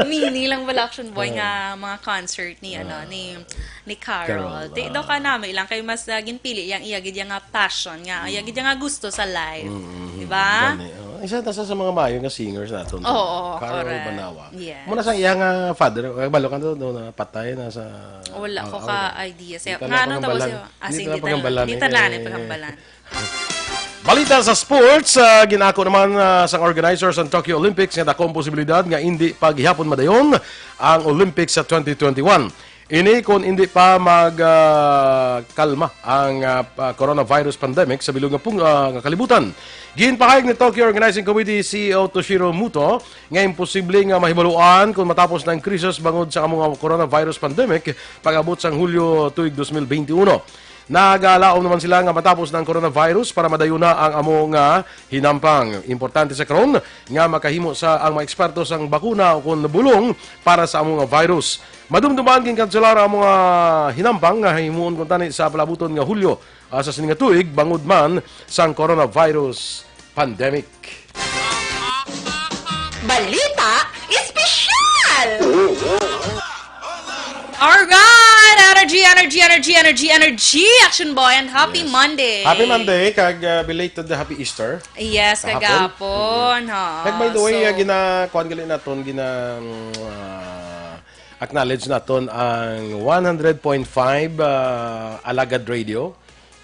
Mini lang bala, Action Boy, nga mga concert ni, ano, ni, ni Carol. Carol, ah. Di, do ka nami lang kay mas, ah, ginpili yang iya gid yang nga passion nga, iya gid yang nga gusto sa life. Mm, mm, mm. Di ba? Gani, oh. Isa ta sa, sa mga maayo nga singers naton. Oo, Carol Banawa. Yes. Muna sa iya nga father, eh, balo ka to, do na patay na sa Wala ko ka idea. Siya, nga ano tawag siya? Ah, sige, di ta na paghambalan. Di ta na paghambalan. Balita sa sports, ah, ginako naman, ah, sang organizers ang Tokyo Olympics nga dako ang posibilidad nga indi pa gihapon madayon ang Olympics sa twenty twenty-one. Ini kon indi pa mag, ah, kalma ang, ah, pa-, coronavirus pandemic sa bilog nga pung-, ah, nga kalibutan. Ginpahayag ni Tokyo Organizing Committee C E O Toshiro Muto nga imposible nga mahibaluan kon matapos na ang krisis bangod sa amo nga coronavirus pandemic pag-abot sang Hulyo tuig dos mil bente uno. Nagalaom naman sila nga matapos na ang coronavirus para madayon na ang amo nga hinampang. Importante sa karon nga makahimo sa ang mga eksperto sang bakuna o kon bulong para sa amo nga virus. Madumduman ginkanselar ang amo nga hinampang nga himuon kuntani sa palabuton nga Hulyo, ah, sa sini nga tuig bangod man sang coronavirus pandemic. Balita Espesyal! Alright! Energy, energy, energy, energy, energy! Action Boy and happy Yes. Monday! Happy Monday, kag uh, belated Happy Easter. Yes, Kahapon. kagapon. Ha. Kag by the way, So, uh, gina, kuan gali naton, gina, mm, ah, acknowledge naton ang one hundred point five, ah, Alagad Radio,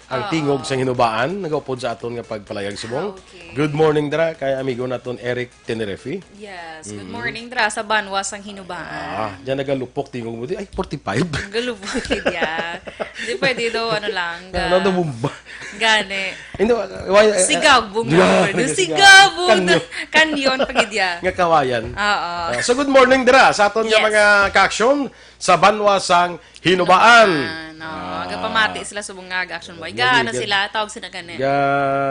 ang Oo. tingog sa Hinubaan, nagaupod sa aton nga pagpalayag subong. Ah, okay. Good morning dira kay amigo naton Eric Tenerife. Yes, good morning dra sa banwa sang Hinubaan. Ah, diyan nagalupok tingog mo di. Ay, forty-five. Galubog kidya. Di pwede daw ano lang. Ano daw bomba? Gani. Hindi, why, eh, Sigabong yeah, na. sigabong. Sigabong. Kanyo. Kanyon pa gid ya. Nga kawayan. Oo. Ah, so good morning dira sa aton nga Yes. mga ka-action sa banwa sang Hinubaan. No, Ah. gapamati sila subong nga action boy. Gani, Gaano ga- sila tawag sila gani. Ga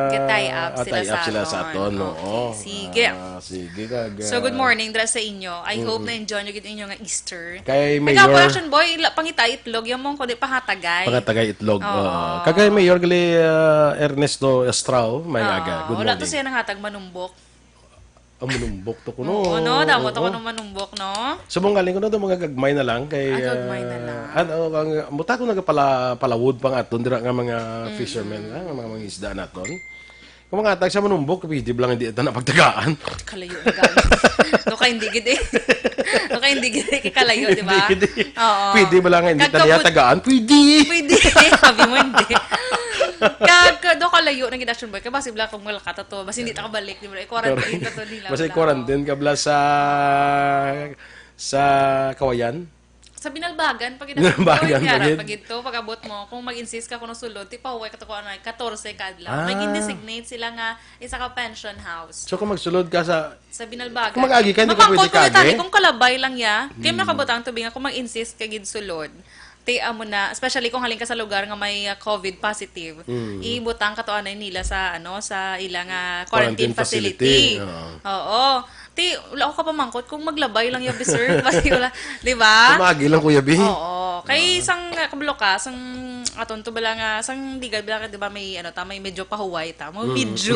Ga-tie up ah, sila tie sa up sila sa aton. aton, no? Okay, sige. Ah, sige ka. Ga- So good morning dira sa inyo. I hope na enjoy niyo gid inyo nga Easter. Kay Ikaw Mayor. Action boy, ila pangita itlog yan mo kundi pangatagay. Pangatagay itlog. Oo. Oo. Kagay Mayor gali ah, Ernesto Estrao, may Ah, aga. Good wala morning. To siya nangatag manumbok. Ang manumbok to kuno. Oo, no? Damo to Oo. Kuno manumbok, no? Subong galing ko na to, mga gagmay na lang. Kay, Ah, gagmay na lang. Ano, ang, buta ko nagapala, palawod pa nga aton, dira nga mga fishermen, ah, nga mga, mga isda naton. Kung mga tag sa manumbok, pwede ba lang hindi ito na pagtagaan? Kalayo na gani. No, kay hindi gid eh. No, kay hindi gid eh. Kay kalayo, di ba? Hindi, hindi. Oo. Pwede ba lang hindi Kag ito niya kabut- tagaan? Pwede! Pwede. Sabi mo hindi. Kag, kag, do kalayo na gid Action Boy. Kay basi bala kung wala ka to. Basi hindi ta kabalik, di ba? I-quarantine ka to nila. Basta Wala. i-quarantine ka bala sa, sa Kawayan? Sa Binalbagan, pag Binalbagan, Binalbagan, pag- pag ito, pag abot mo, kung mag-insist ka kung sulod, ti pahuway ka to kung ano, katorse ka adlaw. May Ah. gin-designate sila nga isa ka pension house. So kung magsulod ka sa, Sa Binalbagan. Kung mag-agi ka, hindi ka Mapangkot pwede ko na kagi? tani kung kalabay lang ya. Kaya may nakabutang tubig nga kung mag-insist ka gid sulod, ti amo na, especially kung halin ka sa lugar nga may ah, COVID positive, Mm. ibutang ka to anay nila sa ano sa ila nga Quarantine quarantine, facility. facility, oo. Oo. Ti wala ko kapamangkot kung maglabay lang ya, sir. Basi wala, di ba? Kung maagi lang, Kuya B. Oo. Kay isang uh, kablo ka, sang aton to bala nga, sang digal bala ka, di ba, may ano ta, may medyo pahuway ta, mo medyo.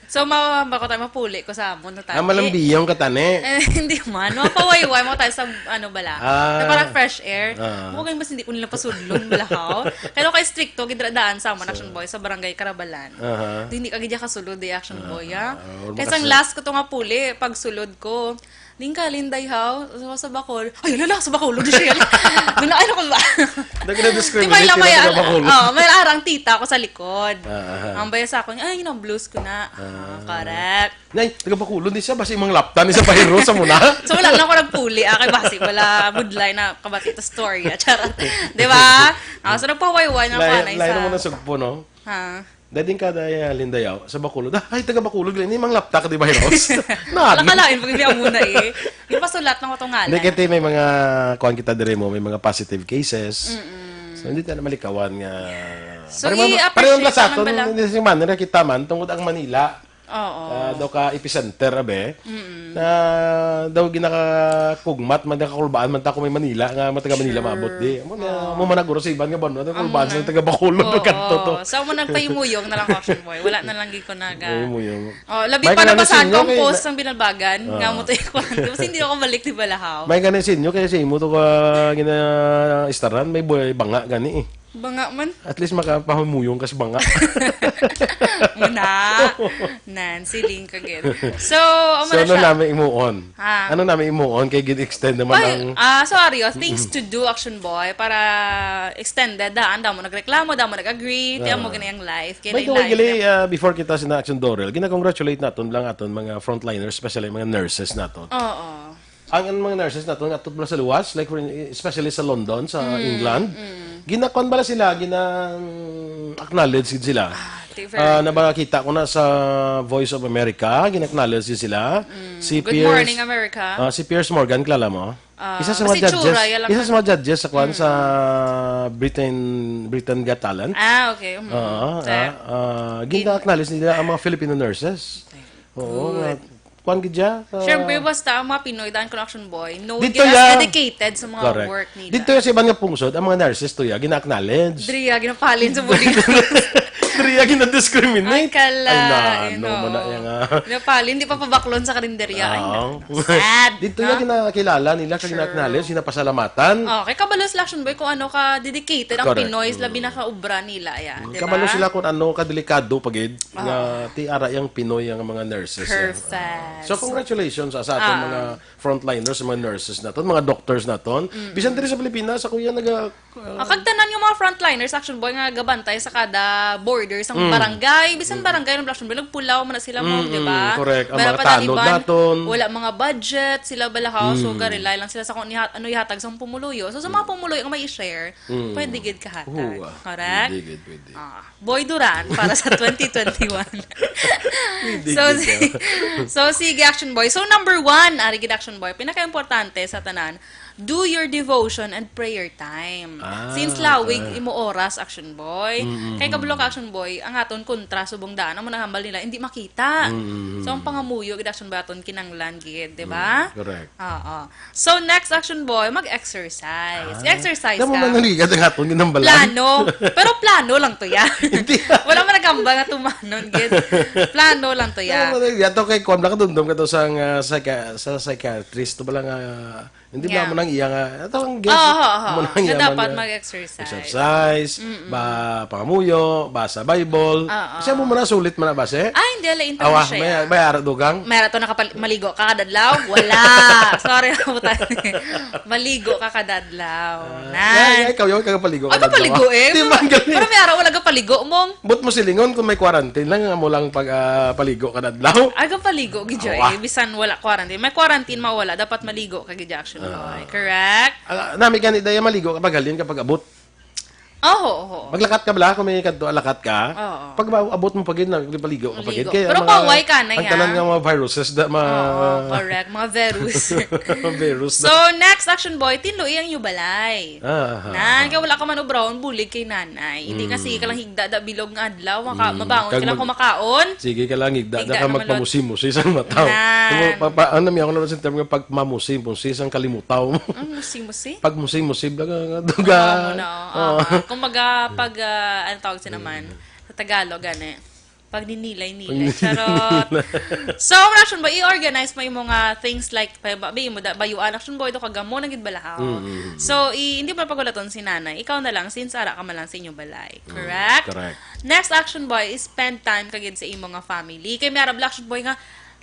So, ma bako tayo mapuli ko sa amon na tayo. Ah, malambiyong ka tani. Eh, hindi man. Mapawayway mo tayo sa ano bala. Ah. Na parang fresh air. Ah. Mo kay mas hindi ko nila pasudlon bala haw. Kaya kay stricto gidradaan sa amon Action Boy sa Barangay Carabalan. Aha. Hindi ka gid kasulod di Action Boy, ah. Ah, or Kaya sang makasu- last ko to nga puli, pagsulod ko. Lingkalin day haw, sa, sa Bacolod. Ay, lala, sa Bacolod di siya. Doon na, ano ko ba? Nagre-discriminate Di ba, sila may, taga Bacolod. Oh, may arang tita ko sa likod. Ah, aha. Ang baya sa akin, ay, na-blues ko na. Ah, correct. Nay, taga Bacolod ni siya, basi imong laptan ni sa Pahiro sa muna. So, wala na ako nagpuli, ah, kay basi wala budlay na kabati to story, ah, charot. Di ba? Ah, so, nagpawayway na Lain, panay lain sa... mo na sugpo, no? Ha? Dading ka dahil lindayaw sa Bacolod. Ah, ay, taga Bacolod lang. Ini mang lapta ka, di ba, Hiros? Wala ka lain, pag hindi amo na eh. Yung pasulat ng kotong ngalan. Hindi, kaya may mga, kuhan kita dire mo, may mga positive cases. So, hindi tayo na malikawan nga. So, Pareho man- i-appreciate pareho man sa naman aton, bala. Hindi si Manila, kita man, tungkol ang Manila. Oo. Ah, daw ka epicenter, abe. Na daw ginakakugmat, man nakakulbaan, man ta kung may Manila, nga mataga Manila Sure. maabot di. Amo na, mo man naguro sa iban nga banwa, Amo nakakulbaan na. sa taga Bacolod, Oo. kanto to. Sa amo nagpahimuyong na lang, Action Boy. Wala na lang gid ko naga. Ay, mo yung. Oh, labi May pa ganun nabasa sinyo ko ang kay post na- ng Binalbagan, nga Oo. mo to yung kuwan. Kasi hindi ako balik, di ba, Lahaw? May ganun sinyo, kaya sa imo to ka gina-istaran, may buhay banga gani eh. Banga man. At least makapahumuyong ka sa banga. Muna. Nan, siling ka gid. So, amo So, na ano siya. namin imuon? Ha? Ano namin imuon kay gid-extend naman Ay, ang... ah, sorry, oh, things to do, Action Boy, para extended, daan, damo nagreklamo, damo nag-agree, ti amo gani ang life. Kaya By the lain-lain way, gali, na- uh, before kita sa Action Dorel, gina-congratulate naton lang aton mga frontliners, especially mga nurses naton. Oo. Ang, ang mga nurses naton nga tutbol sa luwas, like for, especially sa London, sa England, ginakuan bala sila, gina-acknowledge gid sila. Very Ah, good. Nabakita ko na sa Voice of America, gin-acknowledge din sila. Mm. Si Good Piers, morning, America. Ah, si Piers Morgan, kilala mo? Ah, Isa sa mga si judges, Chura, yan lang isa sa mga judges sa kwan, Mm. sa Britain, Britain Got Talent. Ah, okay. Mm. Oo, Sir. ah, ah, gin-acknowledge nila ang mga Filipino nurses. Oo, Good. nga, kwan gid siya, ah, Siyempre, basta ang mga Pinoy, daan ko na action boy, no, Dito gina-, yan. dedicated sa mga Correct. work nila. Dito yan sa iban nga pungsod, ang mga nurses to ya, gina-acknowledge. Diri ya, ginapalin sa police. Diri ya, gina-discriminate. Ay, kala, Ay, na, you ano know. man na yan, ah. Ginapalin, di pa pabaklon sa karinderya. Ay, Oo. na. Sad, Dito no? yan, ginakilala nila, True. gina-acknowledge, ginapasalamatan. Oh, kay kabalo sila, action boy, kung ano ka dedicated ang Correct. Pinoy, labi Mm. na ka obra nila, ya, Mm, di kabalo ba? sila kung ano ka delikado pa gid. Nga Oo. ti ara yang Pinoy ang mga nurses, eh. Perfect. So, congratulations sa, sa aton Ah. mga frontliners, mga nurses naton, mga doctors naton. Mm. Bisan diri sa Pilipinas, ako yan naga- Ah, kag tanan yung mga frontliners, action boy, nga gabantay sa kada border sa Mm. barangay. Bisan Mm. barangay ng action boy, nagpulaw man na sila mo, Mm, di ba? mm, correct. Ang Meron mga pa na tanod iban, naton. wala mga budget, sila balahaw, so Mm. ga-rely lang sila sa kung iha-, ano ihatag sa pumuluyo. So, sa mga Mm. pumuluyo nga may i-share, Mm. pwede gid kahatag. Oo, ah. Correct? Pwede gid, pwede. Ah. Boy Duran para sa twenty twenty-one. Hindi So, gid, si-, ah. so, sige, action boy. So, number one, ari gid, action boy, pinaka-importante sa tanan, do your devotion and prayer time. Ah, Since lawig okay. imo oras, action boy. Mm, mm, Kay kabalo ka, mm. action boy, ang aton kontra subong daan, amo nang hambal nila, hindi makita. Mm, mm, So, ang mm. pangamuyo gid, action boy, aton kinanglan gid, di ba? Mm, correct. Oo. So, next, action boy, mag-exercise. Ah. Exercise Damo ka. man narigat ang atong ginambalan. Plano. Pero plano lang to, ya. Hindi. Wala man nagamba nga tumanon, gid. Plano lang to, ya. Damo man narigat. Ato kay Kuan, nakadumdum ka to sa, uh, psychi-, sa psychiatrist. To ba lang, uh, hindi ba Yeah. mo nang iya nga, ato ang guess, Oo, oo, oo. mo nang Nga iya man dapat nga mag-exercise. exercise, Mm-mm. ba, pangamuyo, basa Bible. Oo. Siya mo muna, sulit man na ba, se? Ah, hindi, ala, intro Awa, na siya, may, ya. may ara dugang? May ara to nakapal-, maligo ka kada adlaw? Wala. Sorry, butan. Maligo ka kada adlaw. Ah, Nan. ay, ay, ikaw, ikaw, ikaw paligo ka Aga kada adlaw, paligo ah. eh. Di Pero, man gani. pero may ara, wala ka paligo, mong. But mo silingon kung may quarantine lang, nga mo lang pag, ah, paligo kada adlaw. Aga paligo, gid, Awa. eh. Bisan wala quarantine. May quarantine, mawala. Dapat maligo ka, gid, action Ah. boy. Correct? Ah, nami gani, daya maligo kapag halin, kapag abot. Oho, oho. Maglakat ka bala, kung may kadto, alakat ka. Oo. Pag maabot mo pa gid, nagpaligo ka pa gid. Maligo. Kaya Pero mga, paway ka na ang yan. tanan nga mga viruses, da, ma- Oo, correct. Mga virus. Virus So, na. next, action boy, tinloi ang inyo balay. Ah, ah, Nan, ah. kaya wala ka man obrahon, bulig kay nanay. Hindi nga Mm. sige ka lang higda, da, bilog nga adlaw, maka-, Mm. mabangon Kag ka lang mag-, kumakaon. Sige ka lang, higda, Higda da ka naman, Lord. magpamusi-musi sa mata. Nan. Ano, pa, pa, ano, may ako naman sa term nga pagmamusi-musi sang kalimutaw. Ang musi-musi? Pagmusi-musi, bla, nga, nga, duga. Oo, muna, oo. Oo. Ah, kumbaga, pag, ah, ano tawag siya naman? Mm. Sa Tagalog, gani. Pagninilay-nilay. Pagninilay-nilay. Charot. So, ang action boy, i-organize mo yung mga things like, pa-, ba, ba, mo da, bayuan, action boy, do ka gamo, nagid balahaw. Mm, mm, mm. So, i-, hindi mo na pagulaton si nanay. Ikaw na lang, since ara ka man lang sa inyong balay. Mm, Correct? correct. Next, action boy, is spend time ka gid sa imo nga family. Kay may arab, action boy, nga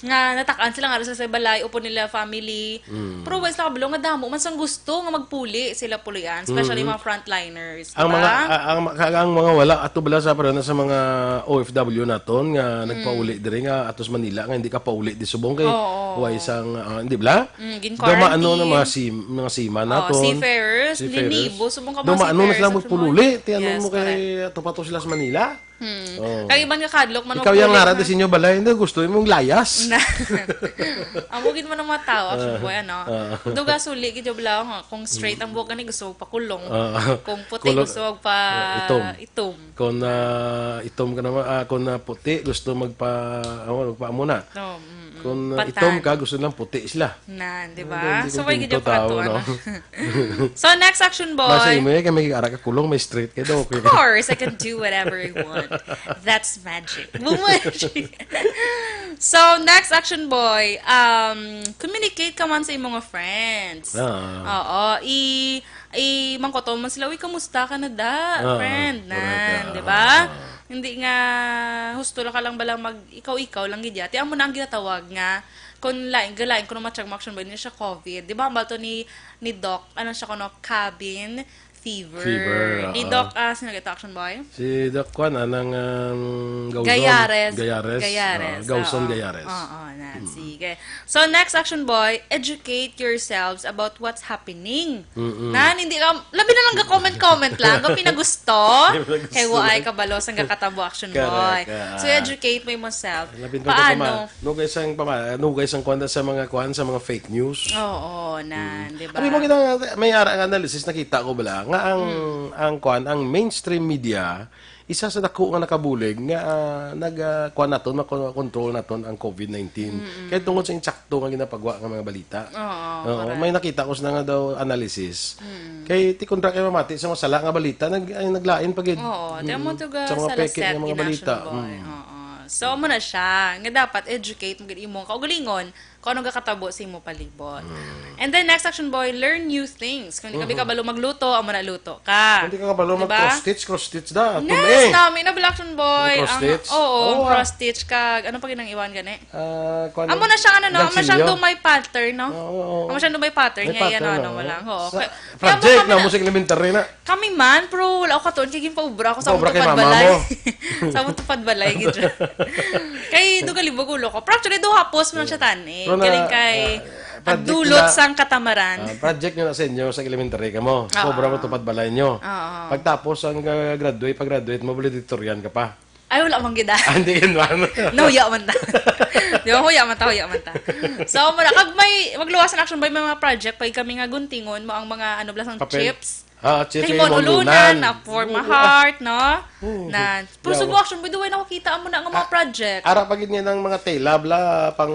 nga natakan sila nga sa, sa balay, upod nila family. Mm. Pero wala sila kabalo nga damo man sang gusto nga magpuli sila pulian, especially Mm. mga frontliners, Ang di ba? mga, a-, ang, ma-, ka-, ang mga wala ato bala sa, pero na sa mga O F W naton nga Mm. nagpauli diri nga atos Manila nga hindi ka pauli di subong kay Oo. way sang, ah, hindi bala? Mm, gin-quarantine. Dumaano na mga sim-, mga seaman Oo, naton. seafarers, Seafarers. ninibo, subong ka mga Dumaano na seafarers sila sa magpululi. Sumoy. Tiyanon Yes, mo kay correct. ato pa to sila sa Manila? Hmm. Oh. Kag iban nga kadlok man Ikaw ang magpululi ngara na di sa inyo balay, hindi gusto imong layas. Na. Amo gid man ang mga tao, action Ah, boy, ano? ah. Duga suli gid yung balaw, ha? Kung straight ang buhok, gani gusto magpakulong. Ah. Kung puti, Kulong. gusto magpa-, Ah, itom. itom. Kung, ah, itom ka naman, ah, kung, ah, puti, gusto magpa-, ano, magpaamuna. Oh, mm, mm. Kung, ah, Patan. itom ka, gusto lang puti sila. Nan, di Hindi, ba? hindi So, may kontento gid yung tao, pagkatuan no? na. So, next action, boy. Basta imo, eh, kay may ara ka kulong, may straight kay daw, okay. Of course, I can do whatever I want. That's magic. Magic. So, next action, boy, um, communicate ka man sa imong mga friends. Ah. Oo, i-, i-, mangkoton man sila, "Uy, kamusta ka na da, Ah, friend?" correct, Nan, ah, di ba? ah, ah. Hindi nga husto lang ka lang bala mag-ikaw-ikaw lang gid ya. Ti amo na ang ginatawag nga kung lain, galain ko na matiyag mo action ba, hindi siya covid. Di ba, hambal to ni, ni Doc, ano siya kuno, cabin fever. Fever, Ni oo. Doc, ah, sino ito, action boy? Si Doc Kwan, anang, um, Gauson. Gayares. Gayares. Gayares, Ah, Gauson oo. Gayares. Oo, Yan, sige. So, next, Action Boy, educate yourselves about what's happening. Mm-mm. Nan, hindi lang, labi na lang ga-comment-comment lang, ga pinagusto. Pinagusto Kay waay lang. Kabalo sang gakatabo, Action Correct, Boy. Ah. So, educate mo imong self. Labi na Paano? Pama-, nugay sang pama-, nugay sang kuwan sa mga kuwan, sa mga fake news. Oo, nan, di ba? Abi mo kita, may ara nga analysis nakita ko bala nga ang, Mm. ang kuwan, ang mainstream media, isa sa dako nga nakabulig nga, ah, nag, ah, kuwan naton, mako-, control naton ang covid nineteen. Mm-mm. Kay tungod sa insakto nga ginapagwa nga mga balita. Oo, Oo, correct. May nakita ko sa nga daw analysis. Mm. Kay ti kundra kay mamati sa masala nga balita, nag-, ay, naglain pa gid. Oo, di mo Mm. to ga Sa mga sa peke nga laset mga ni balita. Nation Boy. Mm. Oo. So, amo na siya. Nga dapat educate mo gid imong kaugalingon kung ano gakatabo sa imo palibot. Mm. And then, next, Action Boy, learn new things. Kung di ka Mhm. kabalo magluto, amo na luto ka. Kung di ka kabalo Di ba? mag-cross stitch, cross stitch da. Yes, Tumi. nami na bala, Action Boy. Ang cross Ang, stitch? oo, ang Oo, ah. cross stitch kag, ano pa ginang iwan gani? Ah, kuwan Amo na siya, ano, no? Amo na siyang ganchillo. Dumay pattern, no? Oo, oo. Amo siyang dumay pattern May niya, yan, pattern, ano, oo. wala. Oo. Sa Kaya, project kaya mo na, kami mo na, sa elementary na. Kami man, pero wala ako katuon kay ginpaubra ko sa Paubra among kay tupad mama balay. mo. Sa among tupad balay, gid siya. Kay dugalibog ulo ko. Pero actually, duha post mo na siya, tani. Pero na, Galing kay ah, project Agdulot na, sang katamaran. ah, project nyo na sa inyo sa elementary ka mo. Oo. Paubra mo tupad balay nyo. Oo. Pagtapos, ang, ah, graduate, pag-graduate mo, valedictorian ka pa. Ay, wala man gid, ah. Ah, hindi yun, ma'am. Nahuya man ta. Di ba, huya man ta, huya man ta. So, mura, kag may, magluwas ang Action Boy, may mga project, pag kami nga guntingon mo ang mga, ano, bala sang Papel. chips. Ah, chips, Kay mo yung ulunan, ulunan. na form a Oo, ah. heart, no? Oo. Na, pero Yawa. Subo, Action Boy, duway nakakita mo na nga mga Ah, project. Ara pa gid nga ng mga tela, bla, pang,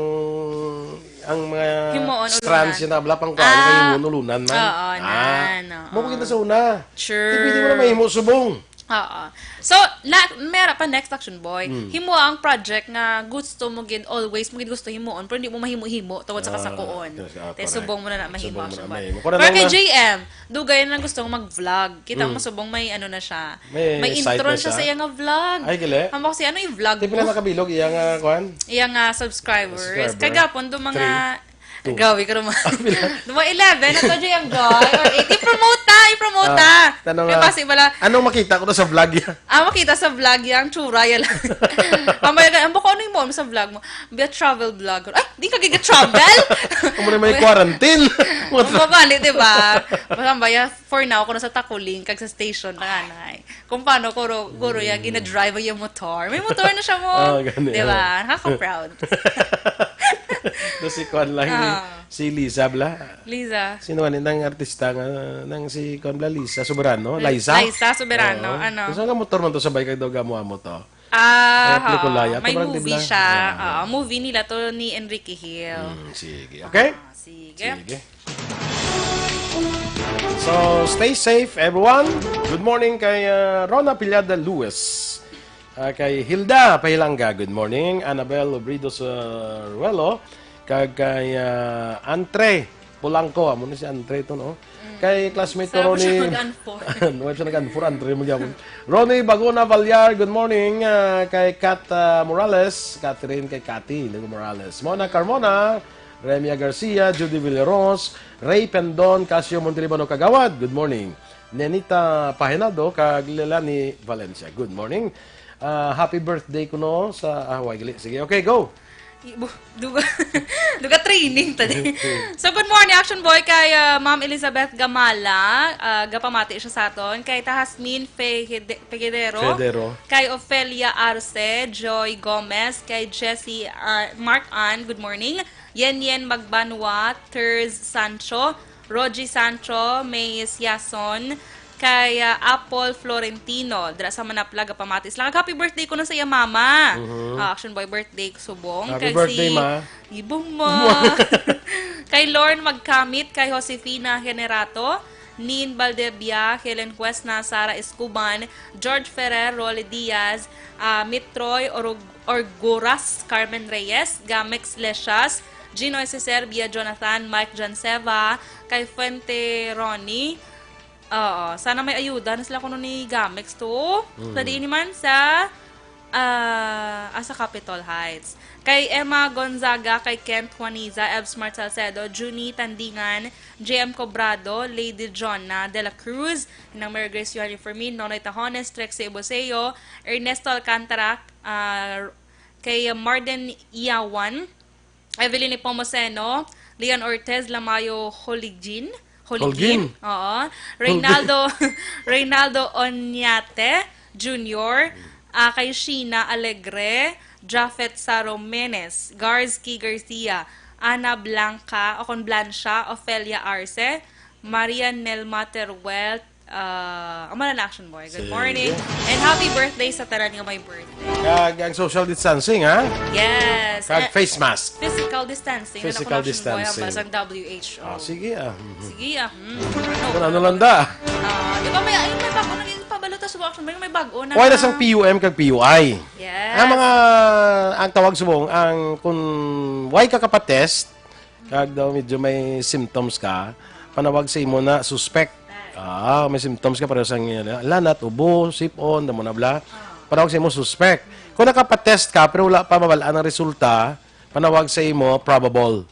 ang mga Himuon, strands ulunan. yun na, bla, pang kuwan, Ah. kayo mo, ulunan, man. Oo, Ah. nan, oo. Mo kita sa una. Sure. Di pwede mo na mahimo subong. Oo. So, na, mera pa next Action Boy. Mm. Himo ang project nga gusto mo gid, always mo gid gusto himuon, pero hindi mo mahimo-himo tungod sa Ah, kasakuon. yes, ah, Te, correct. subong mo na na mahimo, Subong mo Action na Boy. mahimo. Pero Pero kay na J M, dugay na lang gusto mag-vlog. Kita mo Mm. subong may ano na siya. May May site intro na siya sa siya? iya nga vlog. Ay, gali? Amo kasi, ano yung vlog Di pila mo? nakabilog iya nga, kwan? Iya nga subscribers. Subscriber. Kagapon, do mga Three. Two. Gawi ka naman. Mga eleven na to, J M Joy, or eight. I-promote ta, i-promote ta. Ah, tanong Kaya nga, basi bala, anong makita ko na sa vlog yan? Ah, makita sa vlog yan, tsura yan lang. Ang bayagan, ang bako, ano yung mo sa vlog mo? Be a travel vlogger. Ay, di ka giga-travel? Amo na may quarantine. Ang mabali, di ba? Basta ang baya, for now, kuno sa Takuling, kag sa station, nanganay. Kung paano, kuro, kuro ya, Mm. gina-drive ang iyang motor. May motor na siya mo. Ah, gani, Di ba? ah. Nakaka-proud. Do si Kwan lang, Ah. si Liza, bla. Liza. Sino man nang artista nga, nang si Kwan, bla, Liza Soberano? Li-, Liza? Liza Soberano, Oo. ano? Gusto nga motor man to sabay kag daw gamo-amo to. Ah, Ay, pelikula oo. yata, May parang movie din na. siya. Oo. Oo, movie nila to ni Enrique Hill. Mm, sige. Okay? Ah, sige. Sige. So, stay safe, everyone. Good morning kay, uh, Rona Piliada Lewis. Uh, kay Hilda Pahilanga, good morning. Annabel Obridos, uh, Ruelo. Kag kay, uh, Antre Polanco. Amo ni si Antre to, no? Mm. Kay classmate ko, Sa Ronnie. Siya nag-unfollow. Wala siya nag-unfollow, Antre mo gyapon. Ronnie Bagona Vallar, good morning. Uh, kay Kat, uh, Morales, Catherine, kay Cathy, Lego Morales. Mona Carmona, Remia Garcia, Judy Villaros, Ray Pendon, Casio Montelibano Kagawad, good morning. Nenita Pahinado, kag Lelani Valencia, good morning. Ah, happy birthday kuno sa, ah, wag gali. Sige, okay, go. Ibo, duga, duga training tadi. So, good morning, Action Boy, kay, ah, Ma'am Elizabeth Gamala, ah, gapamati siya sa aton, kay Tahasmin Fe-, Federo, Federo. Kay Ofelia Arce, Joy Gomez, kay Jessie, ah, Mark Ann, good morning. Yen Yen Magbanwa, Terz Sancho, Rogie Sancho, Mays Yason, kay, ah, Apple Florentino, dira sa Manaplag, gapamati sila. Kag happy birthday kuno sa iya mama. Mhm. Ah, Action Boy birthday subong. Happy Kag birthday, si Ma. Ibong Ma. Kay Lorne Magkamit, kay Josefina Generato, Nin Baldebia, Helen Cuesna, Sara Escoban, George Ferrer, Rolly Diaz, ah, Mitroy Orug-, Orguras, Carmen Reyes, Gamex Lesias, Gino Serbia, Jonathan, Mike Janseva, kay Fuente Ronnie. Oo, sana may ayuda na sila kuno ni Gamex to. Mm. Sa diin man sa, ah, ah, sa Capitol Heights. Kay Emma Gonzaga, kay Kent Juaniza, Evs Mart Salcedo, Junie Tandingan, J M Cobrado, Lady Jonna de la Cruz, Nang Mary Grace Yohani Fermin, Nonoy Tahones, Trexie Iboseo, Ernesto Alcantara, ah, kay Marden Iawan, Evelyn Nepomuceno, Leon Ortez, Lamayo Holigin. Holigin. Holguin. Oo. Reynaldo, Reynaldo Oñate Junior, ah, kay Sheena Alegre, Japhet Saro Menes, Garsky Garcia, Ana Blanca, o kon Blanca, Ofelia Arce, Maria Nelma Teruel, ah, amo na na, Action Boy. Good Sige. morning. And happy birthday sa tanan nga may birthday. Kag ang social distancing, ha? Yes. Kag Eh, face mask. Physical distancing. Physical Ano ko na, Action Boy, ang distancing. basang W H O. Ah, sige, ah. Mhm. Sige, ah. Hmm. Kung ano lang da. Ah, di ba may, ay, may bago na yung pabalota sa Action Boy? May bago na Why na na. sang P U M kag P U I? Yes. Ang mga, ang tawag subong, ang kung why ka kapatest, kag daw medyo may symptoms ka, panawag sa imo na suspect. Ah, may symptoms ka, pareho sang, uh, lanat, ubo, sipon, damo na bla. Panawag sa imo suspect. Kung nakapatest ka pero wala pa mabal-an ang resulta, panawag sa imo probable.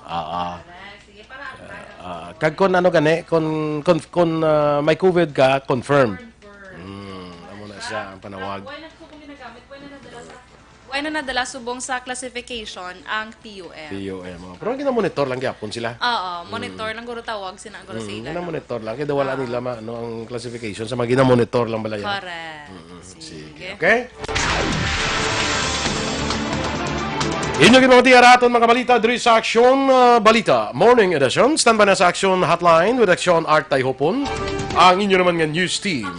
Ah, ah. Ah, kag kung ano gani, kung, kung, kung, ah, may COVID ka, confirmed. Hmm, amo na siya ang panawag. Why na nadala subong sa classification ang P U M? P U M, oh. Pero ginamonitor lang gyapon sila. Oo, monitor lang guro tawag sina guro sa Mm, ila, no? Ginamonitor lang. Kaya wala Ah. nila ma-, ano, ang classification sa mga ginamonitor lang bala yan. Correct. Mm, Sige. sige. Okay? Inyo gid mga tiyaraton, mga balita diri sa Aksyon, ah, Balita Morning Edition. Standby na sa Aksyon Hotline with Aksyon Art Tayhopon. Ang inyo naman nga news team.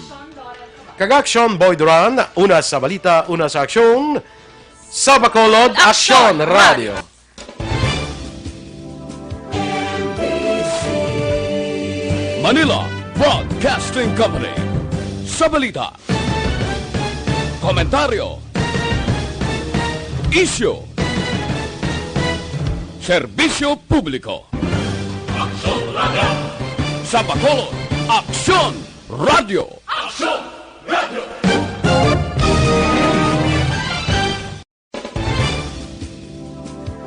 Kag Action Boy Duran, una sa balita, una sa aksyon, sa Bacolod, Action Action Radio. Manila Broadcasting Company. Sa balita, komentaryo, isyu, serbisyo publiko. Aksyon Radio. Sa Bacolod, Aksyon Radio.